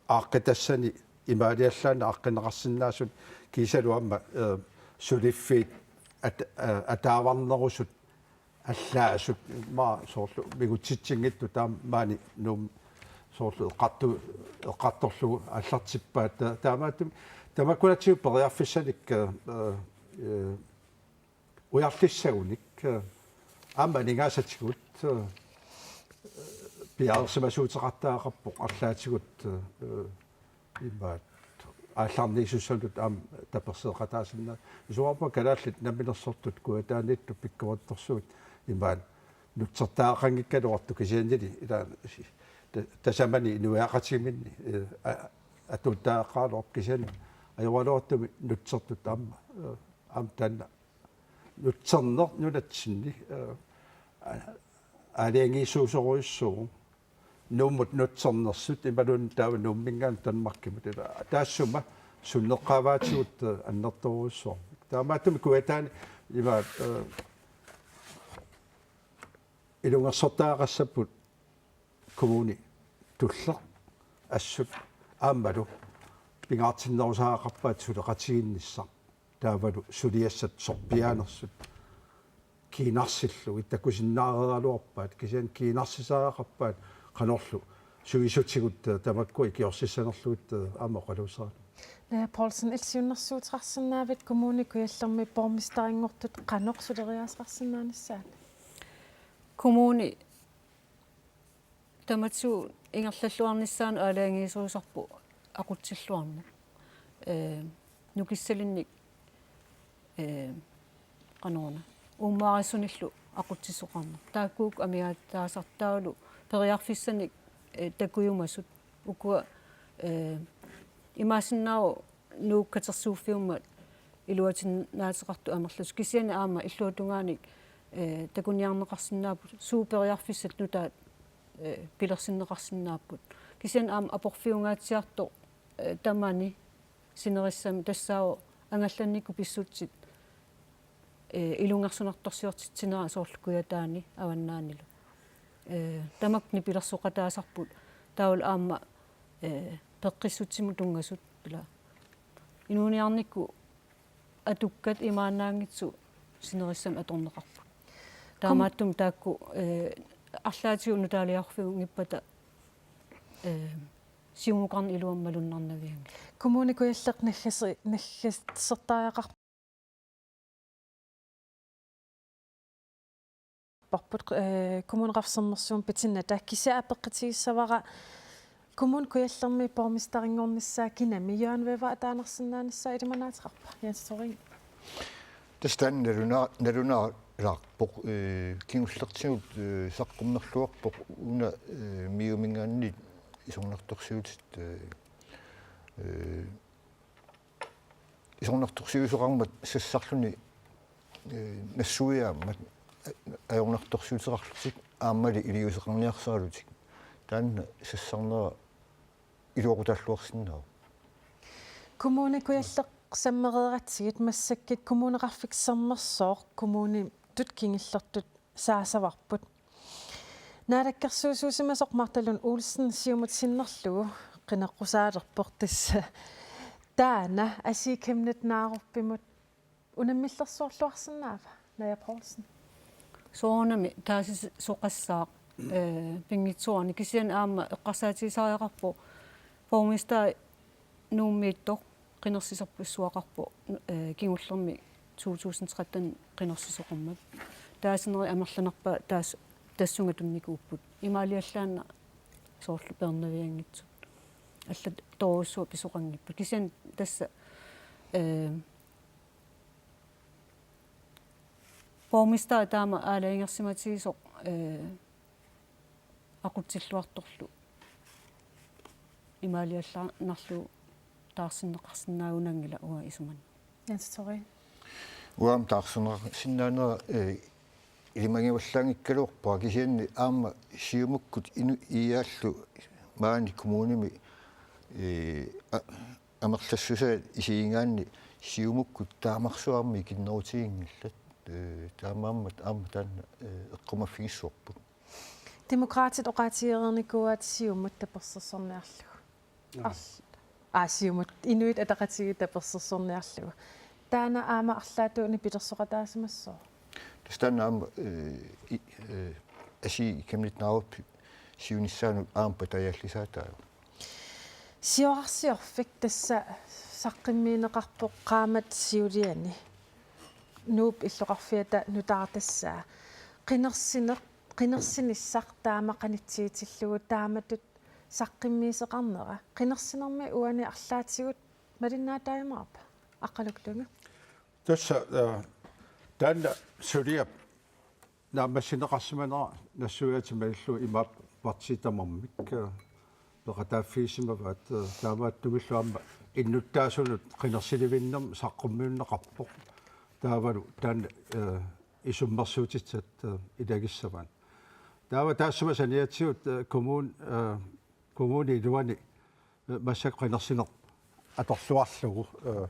aaqqitassani imaaliallaannaq aaqqinneqarsinnaasut kiisalu aamma, eh, suliffiit at-, eh, ataavarnerusut allaasut maa soorlu migutitsinngitsut taamaani Nuummi soorlu eqqartu-, eqqartorlugu aallartippaat ta-, taamaattumik tamakkunatsigu periarfissanik, eh, eh, ujarlissagunik, eh, aamma aningaasatigut, eh, piareersimasuuteqartariaqarpoq arlaatigut, eh, imaat aallarniisussanut aamma taperseeqataasinnaasut. Isuarput kalaallit namminersortut Kujataaniittut pikkorittorsuit imaat nutsertariaqanngikkaluartut kisiannili ila ta-, tasamani inuiaqatigiinni, eh, a-, atuuttariaqaraluarpoq kisianni ajoraluartumik nutsertut aamma, eh, aamma taanna nutserneq nunatsinni, eh, a-, aalajangiisuusorujussuuvoq. Nuummut nutsernersut imaluunniit taava Nuumminngaanniit Danmarkimut ila taassuma sunneqqaavaatigut, eh, annertoorujussuarmik. Taamaattumik Kujataani imaat, eh, ilungersortariaqassapput kommuni tulleq assut aammalu pingaartinnerusariaqarpaat suleqatigiinnissaq. Taavalu suliassat sorpiaanersut kiinarsillugu takusinnaareeraluarpaat kisianni kiinarsisariaqarpaat qanorlu suisutigut, eh, tamakkua ikiorsissanerlugit, eh, aamma oqaluuseralugu. Naja Poulsen, illit siunnersuuteqarsinnaavit Kommune Kujallermi borgmesterinngortut qanoq suleriaaseqarsinnaanissaanut? Kommuni tamatigut ingerlalluarnissaanut aalajangiisuusarpoq aqutsilluarneq. Ee, nukissalinnik, ee, qanoruna, uummaarissunillu aqutsisoqarneq. Taakkuupput amigaataasartut taavalu periarfissanik, ee, takujumasut. Ukua, ee, imaassinnaavoq Nuuk katersuuffiummat iluatinnaateqartut amerlasuut. Kisianni aamma illuatungaanik, eh, takuniarneqarsinnaapput, suut periarfissat nutaat, eh, pilersinneqarsinnaapput. Kisianni aamma aporfiungaatsiartoq, eh, tamani sinerissami tassaavoq angallannikkut pissutsit, eh, ilungersunartorsiortitsinera soorlu Kujataani avannaanilu. Eh, tamakku nipilersoqataasarput taavalu aamma, eh, peqqissutsimut tunngasut ila. Inuuniarnikkut atukkat imaannaanngitsut sinerissami atorneqarput. Kom- Taamaattumik taakku, eh, arlaatigut nutaaliarfiunngippata, eh, siumukarneq iluamik malunnarnavianngilaq. Kommune Kujalleq naggasi-, naggasertariaqar- -parput, eh, Kommuneqarfik Sermersuup pitinnata. Kisianni apeqqutigissavara Kommune Kujallermi borgmesterinngornissaa kinami? Johan Weber ataanarsinnaanissaa ilimanaateqarpa? Jens Thorning. Tassa taanna naluna-, nalunaarpoq, eh, kingullertigut, eh, saqqummerluarpoq una, eh, MIO-minngaanniit isornartorsiutit, eh, eh, isornartorsiuisoqarmat sassarluni, eh, nassuiaammat, eh, ajornartorsiuteqarlutik aammali iliuuseqarniarsaralutik. Taanna sassarnera iluaqutaalluarsinnaavoq. Kommune Kujalleq sammereeratsigit massakkut Kommuneqarfik Sermersooq kommunitut kingullertut saasavarput. Naalakkersuisuusimasoq Martha Lund Olsen Siumut sinnerlugu qineqqusaalerpoq tassa. Taanna Asii Chemnitz Narupimut unammillersuorluarsinnaava, Naja Poulsen? Soorunami taasisoqassaaq, eh, pinngitsoorani, kisianni aamma eqqarsaatigisariaqarpoq borgmesteri Nuummiittoq qinersisorpassuaqarpoq, eh, kingullermi to tusind tretten qinersisoqarmat. Taasineri amerlanerpaat taas-, tassunga tunnikuupput. Imaaliallaannaq soorlu peernavianngitsut. Allat toorujussuaq pisoqanngipput. Kisianni tassa, eh, borgmesteri taama aalajangersimatigisoq, eh, aqutsilluartorlu imaaliallaannarlugu taarserneqarsinnaagunanngilaq uanga isumanni. Jens Thoreen. Uanga taarserneqarsinnaanera, eh, ilimagivallaanngikkaluarpara, kisianni aamma Siumukkut inu-, iaallu maani kommunimi, eh, a-, amerlassusaa isigigaanni Siumukkut taamarsuarmi ikinnerutiginngillat. Eh, taamaammat aamma taanna, eh, eqqumaffigissavarput. Demokraatit oqaatigereernikuuaat Siumut tapersersorniarlugu. Aa. Arl-, aa, Siumut, Inuit Ataqatigiit tapersersorniarlugu. Taanna aamma arlaatigut nipilersoqataasimassooq. Tassa taanna aamma, eh, i-, eh, Asii Chemnitz Narup siunissaanut aamma patajaallisaataavoq. Siorarsiorfik tassa saqqummiunneqarpoq qaammat siuliani. Nuup illoqarfiata nutaartassaa. Qinersineq, qinersinissaq taama qanitsiutillugu taamatut saqqummiussisoqarnera. Qinersinermi uani arlaatigut malinnaataajumaarpa? Aqqaluk Lynge. Tassa, eh, taanna suliap naammassineqarsimanera nassuiaatit malillugu imaappoq partiit tamarmik, eh, peqataaffigisimavaat, eh, taamaattumillu aamma innuttaasunut qinersilivinnermik saqqummiunneqarpoq. Taavalu taanna, eh, isummersuutissat, eh, ilagissavaat. Taava taassuma saniatigut, eh, kommun-, eh, kommunip iluani, eh, massakkut qinersineq atorluarlugu, eh,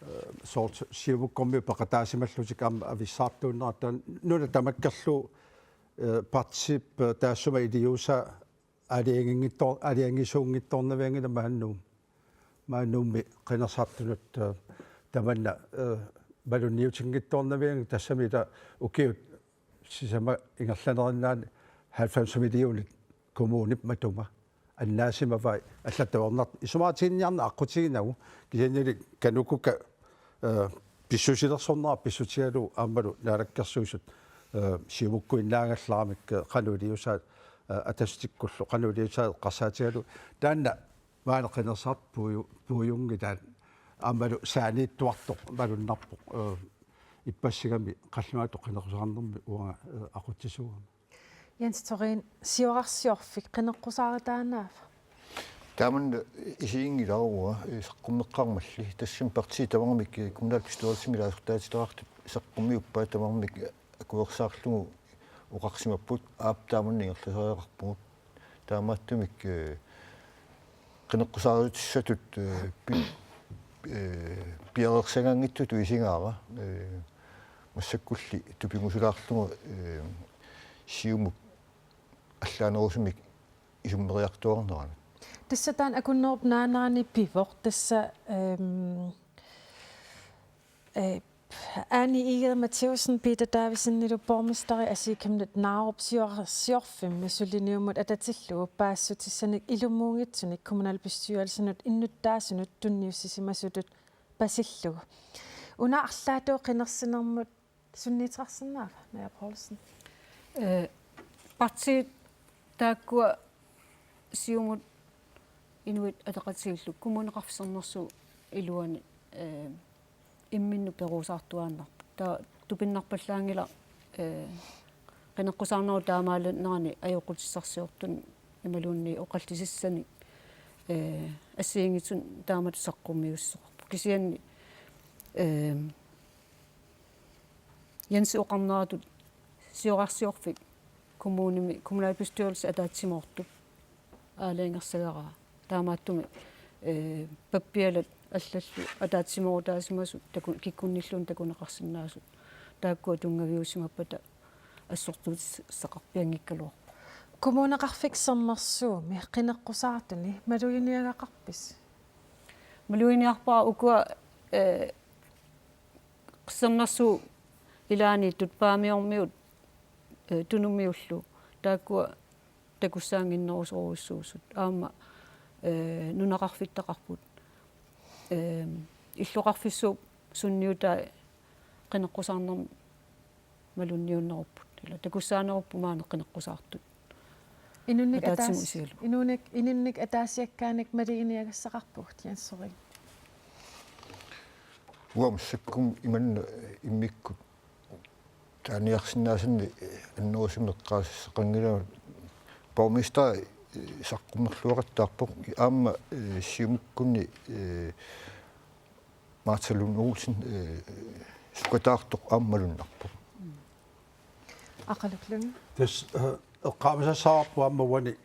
eh, soorlu Siumukkormiut peqataasimallutik aamma avissaartuunnerat taanna nuna tamakkerlugu, eh, partiip, eh, taassuma iliuusaa aalajanginngittoo-, aalajangisuunngitsoornavianngilaq maani Nuummi. Maani Nuummi qinersisartunut, eh, tamanna, eh, malunniutinngitsoornavianngilaq, tassami ila ukiut sisamat ingerlanerinnaanni halvfems millionit kommunip matuma annaasimavai allattuarnartoq isumaqatigiinniarneq aqqutiginagu, kisiannili KANUKOKA, eh, pissusilersornera pissutigalugu aammalu Naalakkersuisut, eh, Siumukkuinnaagallaramik, eh, qanoq iliuusaat, eh, Atassutsikkullu qanoq iliuusaat eqqarsaatigalugu taanna maani qinersisartut puiu-, puiunngilaat aammalu saaniittuartoq malunnarpoq, eh, ippassigami qallunaatut qineqqusaarnermi uanga, eh, aqutsisuugama. Jens Thoreen, siorarsiorfik qineqqusaarutaannaava? Taamanna isiginngilara, eh, saqqummeqqaarmalli. Tassami partiit tamarmik, eh, kommunalbestyrelsimi ilaasortaatitaqartut saqqummiuppaat, tamarmik akuersaarlugu oqarsimapput, aap, taamanna ingerlasariaqarpugut. Taamaattumik, eh, qineqqusaarutissatut, eh, pi-, eh, piareersagaanngitsutut isigaara, eh, massakkulli tupigusulaarlugu, eh, Siumup allaanerusumik isummeriartuaarneranut. Tassa taanna Akunnerup Naanaani pivoq, tassa, ehm, eh, Anni Egede Mathæussen, Peter Davidsenilu borgmesteri Asii Chemnitz Narup siorarsiorfimmi suliniummut atatillugu paasissutissanik ilumuunngitsunik kommunalbestyrelsinut innuttaasunut tunniussisimasutut pasillugu. Una arlaatigut qinersinermut sunniuteqarsinnaava, Naja Poulsen? Eh, partiit taakkua Siumut Inuit Ataqatigiillu Kommuneqarfik Sermersuup iluani, eh, imminnut peruusaartuaannarput. Taava tupinnarpallaanngilaq, eh, qineqqusaarnerup taamaalernerani ajoqutissarsiortunik imaluunniit oqallisissanik, eh, assigiinngitsunik taamatut saqqummiussisoqarpoq. Kisianni, eh, Jensi oqarneratut siorarsiorfik kommunimi, kommunalbestyrelsip ataatsimoortup aalajangersagaraa. Taamaattumik, eh, pappialat allallu ataatsimoorutaasimasut taku-, kikkunnilluunniit takuneqarsinnaasut. Taakkua tunngaviusimappata assortuutissaqarpianngikkaluarpoq. Kommuneqarfik Sermersuumi qineqqusaartuni maluginiagaqarpisi? Maluginiarpara ukua, eh, Sermersuup ilaaniittut Paamiormiut, eh, Tunumiullu taakkua takussaannginnerusorujussuusut. Aamma, eh, nunaqarfittaqarput. Eh, illoqarfissuup sunniutai qineqqusaarnermi malunniunnerupput. Ila takussaanerupput maani qineqqusaartut. Inunnik ataatsimu ataas-, isigalugu. Inunnik, inunnik ataasiakkaanik maluginiagassaqarpugut, Jens Henrik. Uanga massakkut imanna immikkut taaniarsinnaasannik annerusumik eqqaasassaqanngilanga. Borgmesteri, eh, saqqummerluaqattaarpoq aamma, eh, Siumukkunni, eh, Martha Lund Olsen, eh, sukataartoq aamma malunnarpoq. Aqaluk Lund. Tassa, eh, eqqaamasassavarput aamma uani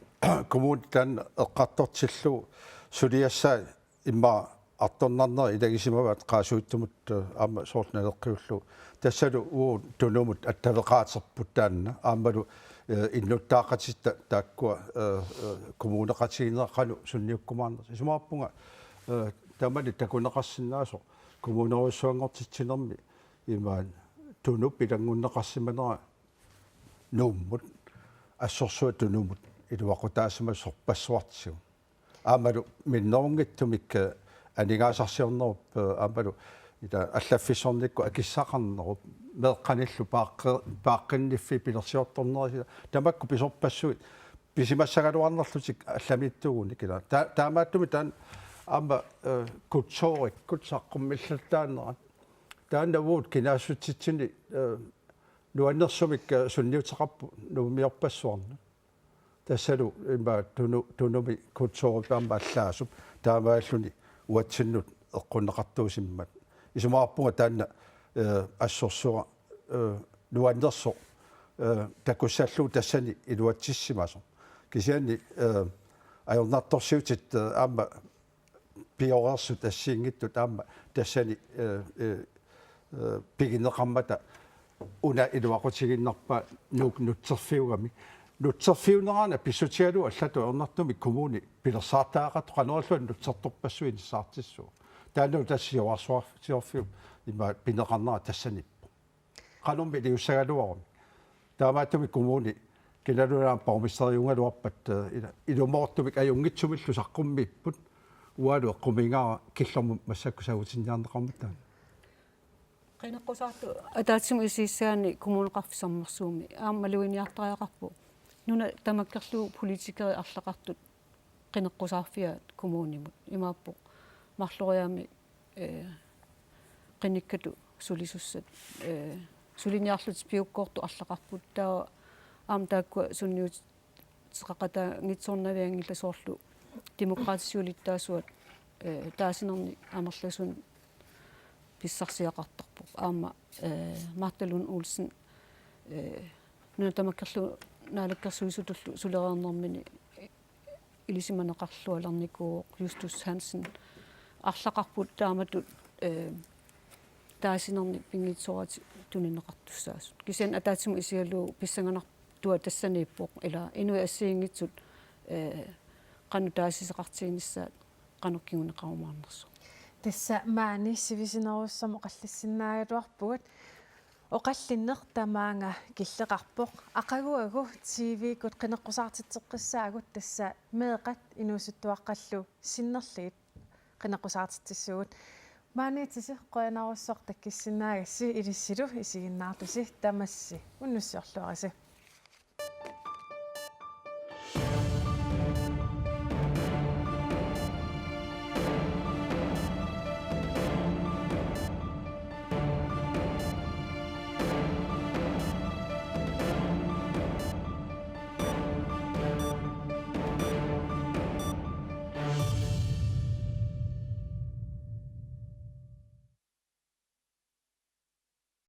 kommuni taanna eqqartortillugu suliassaat immaqa artornarnerit ilagisimavaat qaasuitsumut, eh, aamma soorlu naleqqiullugu. Tassalu uagut Tunumut attaveqaaterput taanna. Aammalu, eh, innuttaaqatitta taakkua, eh, eh, kommuneqatigiinnerat qanoq sunniukkumaarnersoq. Isumaqarpunga, eh, tamanit takuneqarsinnaasoq kommunerujussuanngortitsinermi imaat Tunup ilanngunneqarsimanera Nuummut, assorsuaq Tunumut iluaqutaasimasoq sorpassuartigut. Aammalu minnerunngitsumik, eh, aningaasarsiornerup, eh, aammalu ila allaffissornikkut akissaqarnerup meeqqanillu paaqqi-, paaqqinniffik pilersiortornerisa tamakku pisorpassuit pisimassagaluarnerlutik allamiittuugunik ila. Ta-, taamaattumik taanna aamma, eh, kulturikkut saqqummillattaarnerat. Taanna uagut kinaassutsitsinni, eh, nuannersumik, eh, sunniuteqarpoq Nuummiorpassuarnut. Tassalu immaqa Tunu-, Tunumi kulturip aamma allaasup taamaalilluni uatsinnut eqqunneqartuusimmat. Isumaqarpunga taanna, eh, assorsuaq, eh, nuannersoq, eh, takussallugu tassani iluatsissimasoq. Kisianni, eh, ajornartorsiutit, eh, aamma pioreersut assigiinngitsut aamma tassani, eh, eh, eh, pigineqarmata una iluaqutigiinnarpaa Nuuk nutserfiugami. Nutserfiunerani pissutigalugu allatut ajornartumik kommuni pilersaartariaqartoq qanoq ililluta nutsertorpassuit inissaartissavagut. Taannalu tassa siuarsuarsiorfiup ima pineqarnera tassaniippoq. Qanormi iliussagaluaruni. Taamaattumik kommuni kinaluunniit borgmesteriugaluarpat, eh, ila-, ilumoortumik ajunngitsumillu saqqummiipput. Uagut eqqumiigaara killormut massakkut sagutinniarneqarmat taanna. Qineqqusaartut ataatsimut isigissagaanni Kommuneqarfik Sermersuumi aamma maluginiartariaqarpoq. Nuna tamakkerlugu politikerit arlaqartut qineqqusaarfiaat kommunimut. Imaappoq marloriaammik, eh, qinikkatut sulisussat, eh, suliniarlutik piukkoortut arlaqarput. Taava aamma taakkua sunniuteqaqataanngitsoornavianngillat, soorlu Demokraatit siulittaasuat, eh, taasinernik amerlasuunik pissarsiaqartarpoq. Aamma, eh, Martha Lund Olsen, eh, nuna tamakkerlugu naalakkersuisutullu sulereernermini ilisimaneqarlualernikuuvoq. Justus Hansen, arlaqarput taamatut, eh, taasinernik pinngitsooratik tunineqartussaasut. Kisianni ataatsimut isigalugu pissanganartua tassaniippoq, ila inuit assigiinngitsut, eh, qanoq taasiseqartiginissaat qanoq kinguneqarumaarnersoq. Tassa maani sivisunerusumik oqallissinnaagaluarpugut. Oqallinneq tamaanga killeqarpoq. Aqaguagu T V-kkut qineqqusaartitseqqissaagut, tassa meeqqat inuusuttuaqqallu sinnerlugit qineqqusaartitsissuugut. Maaniittusi qujanarsuaq takkisinnaagassi ilissilu isiginnaartusi, tamassi unnussiorluarisi.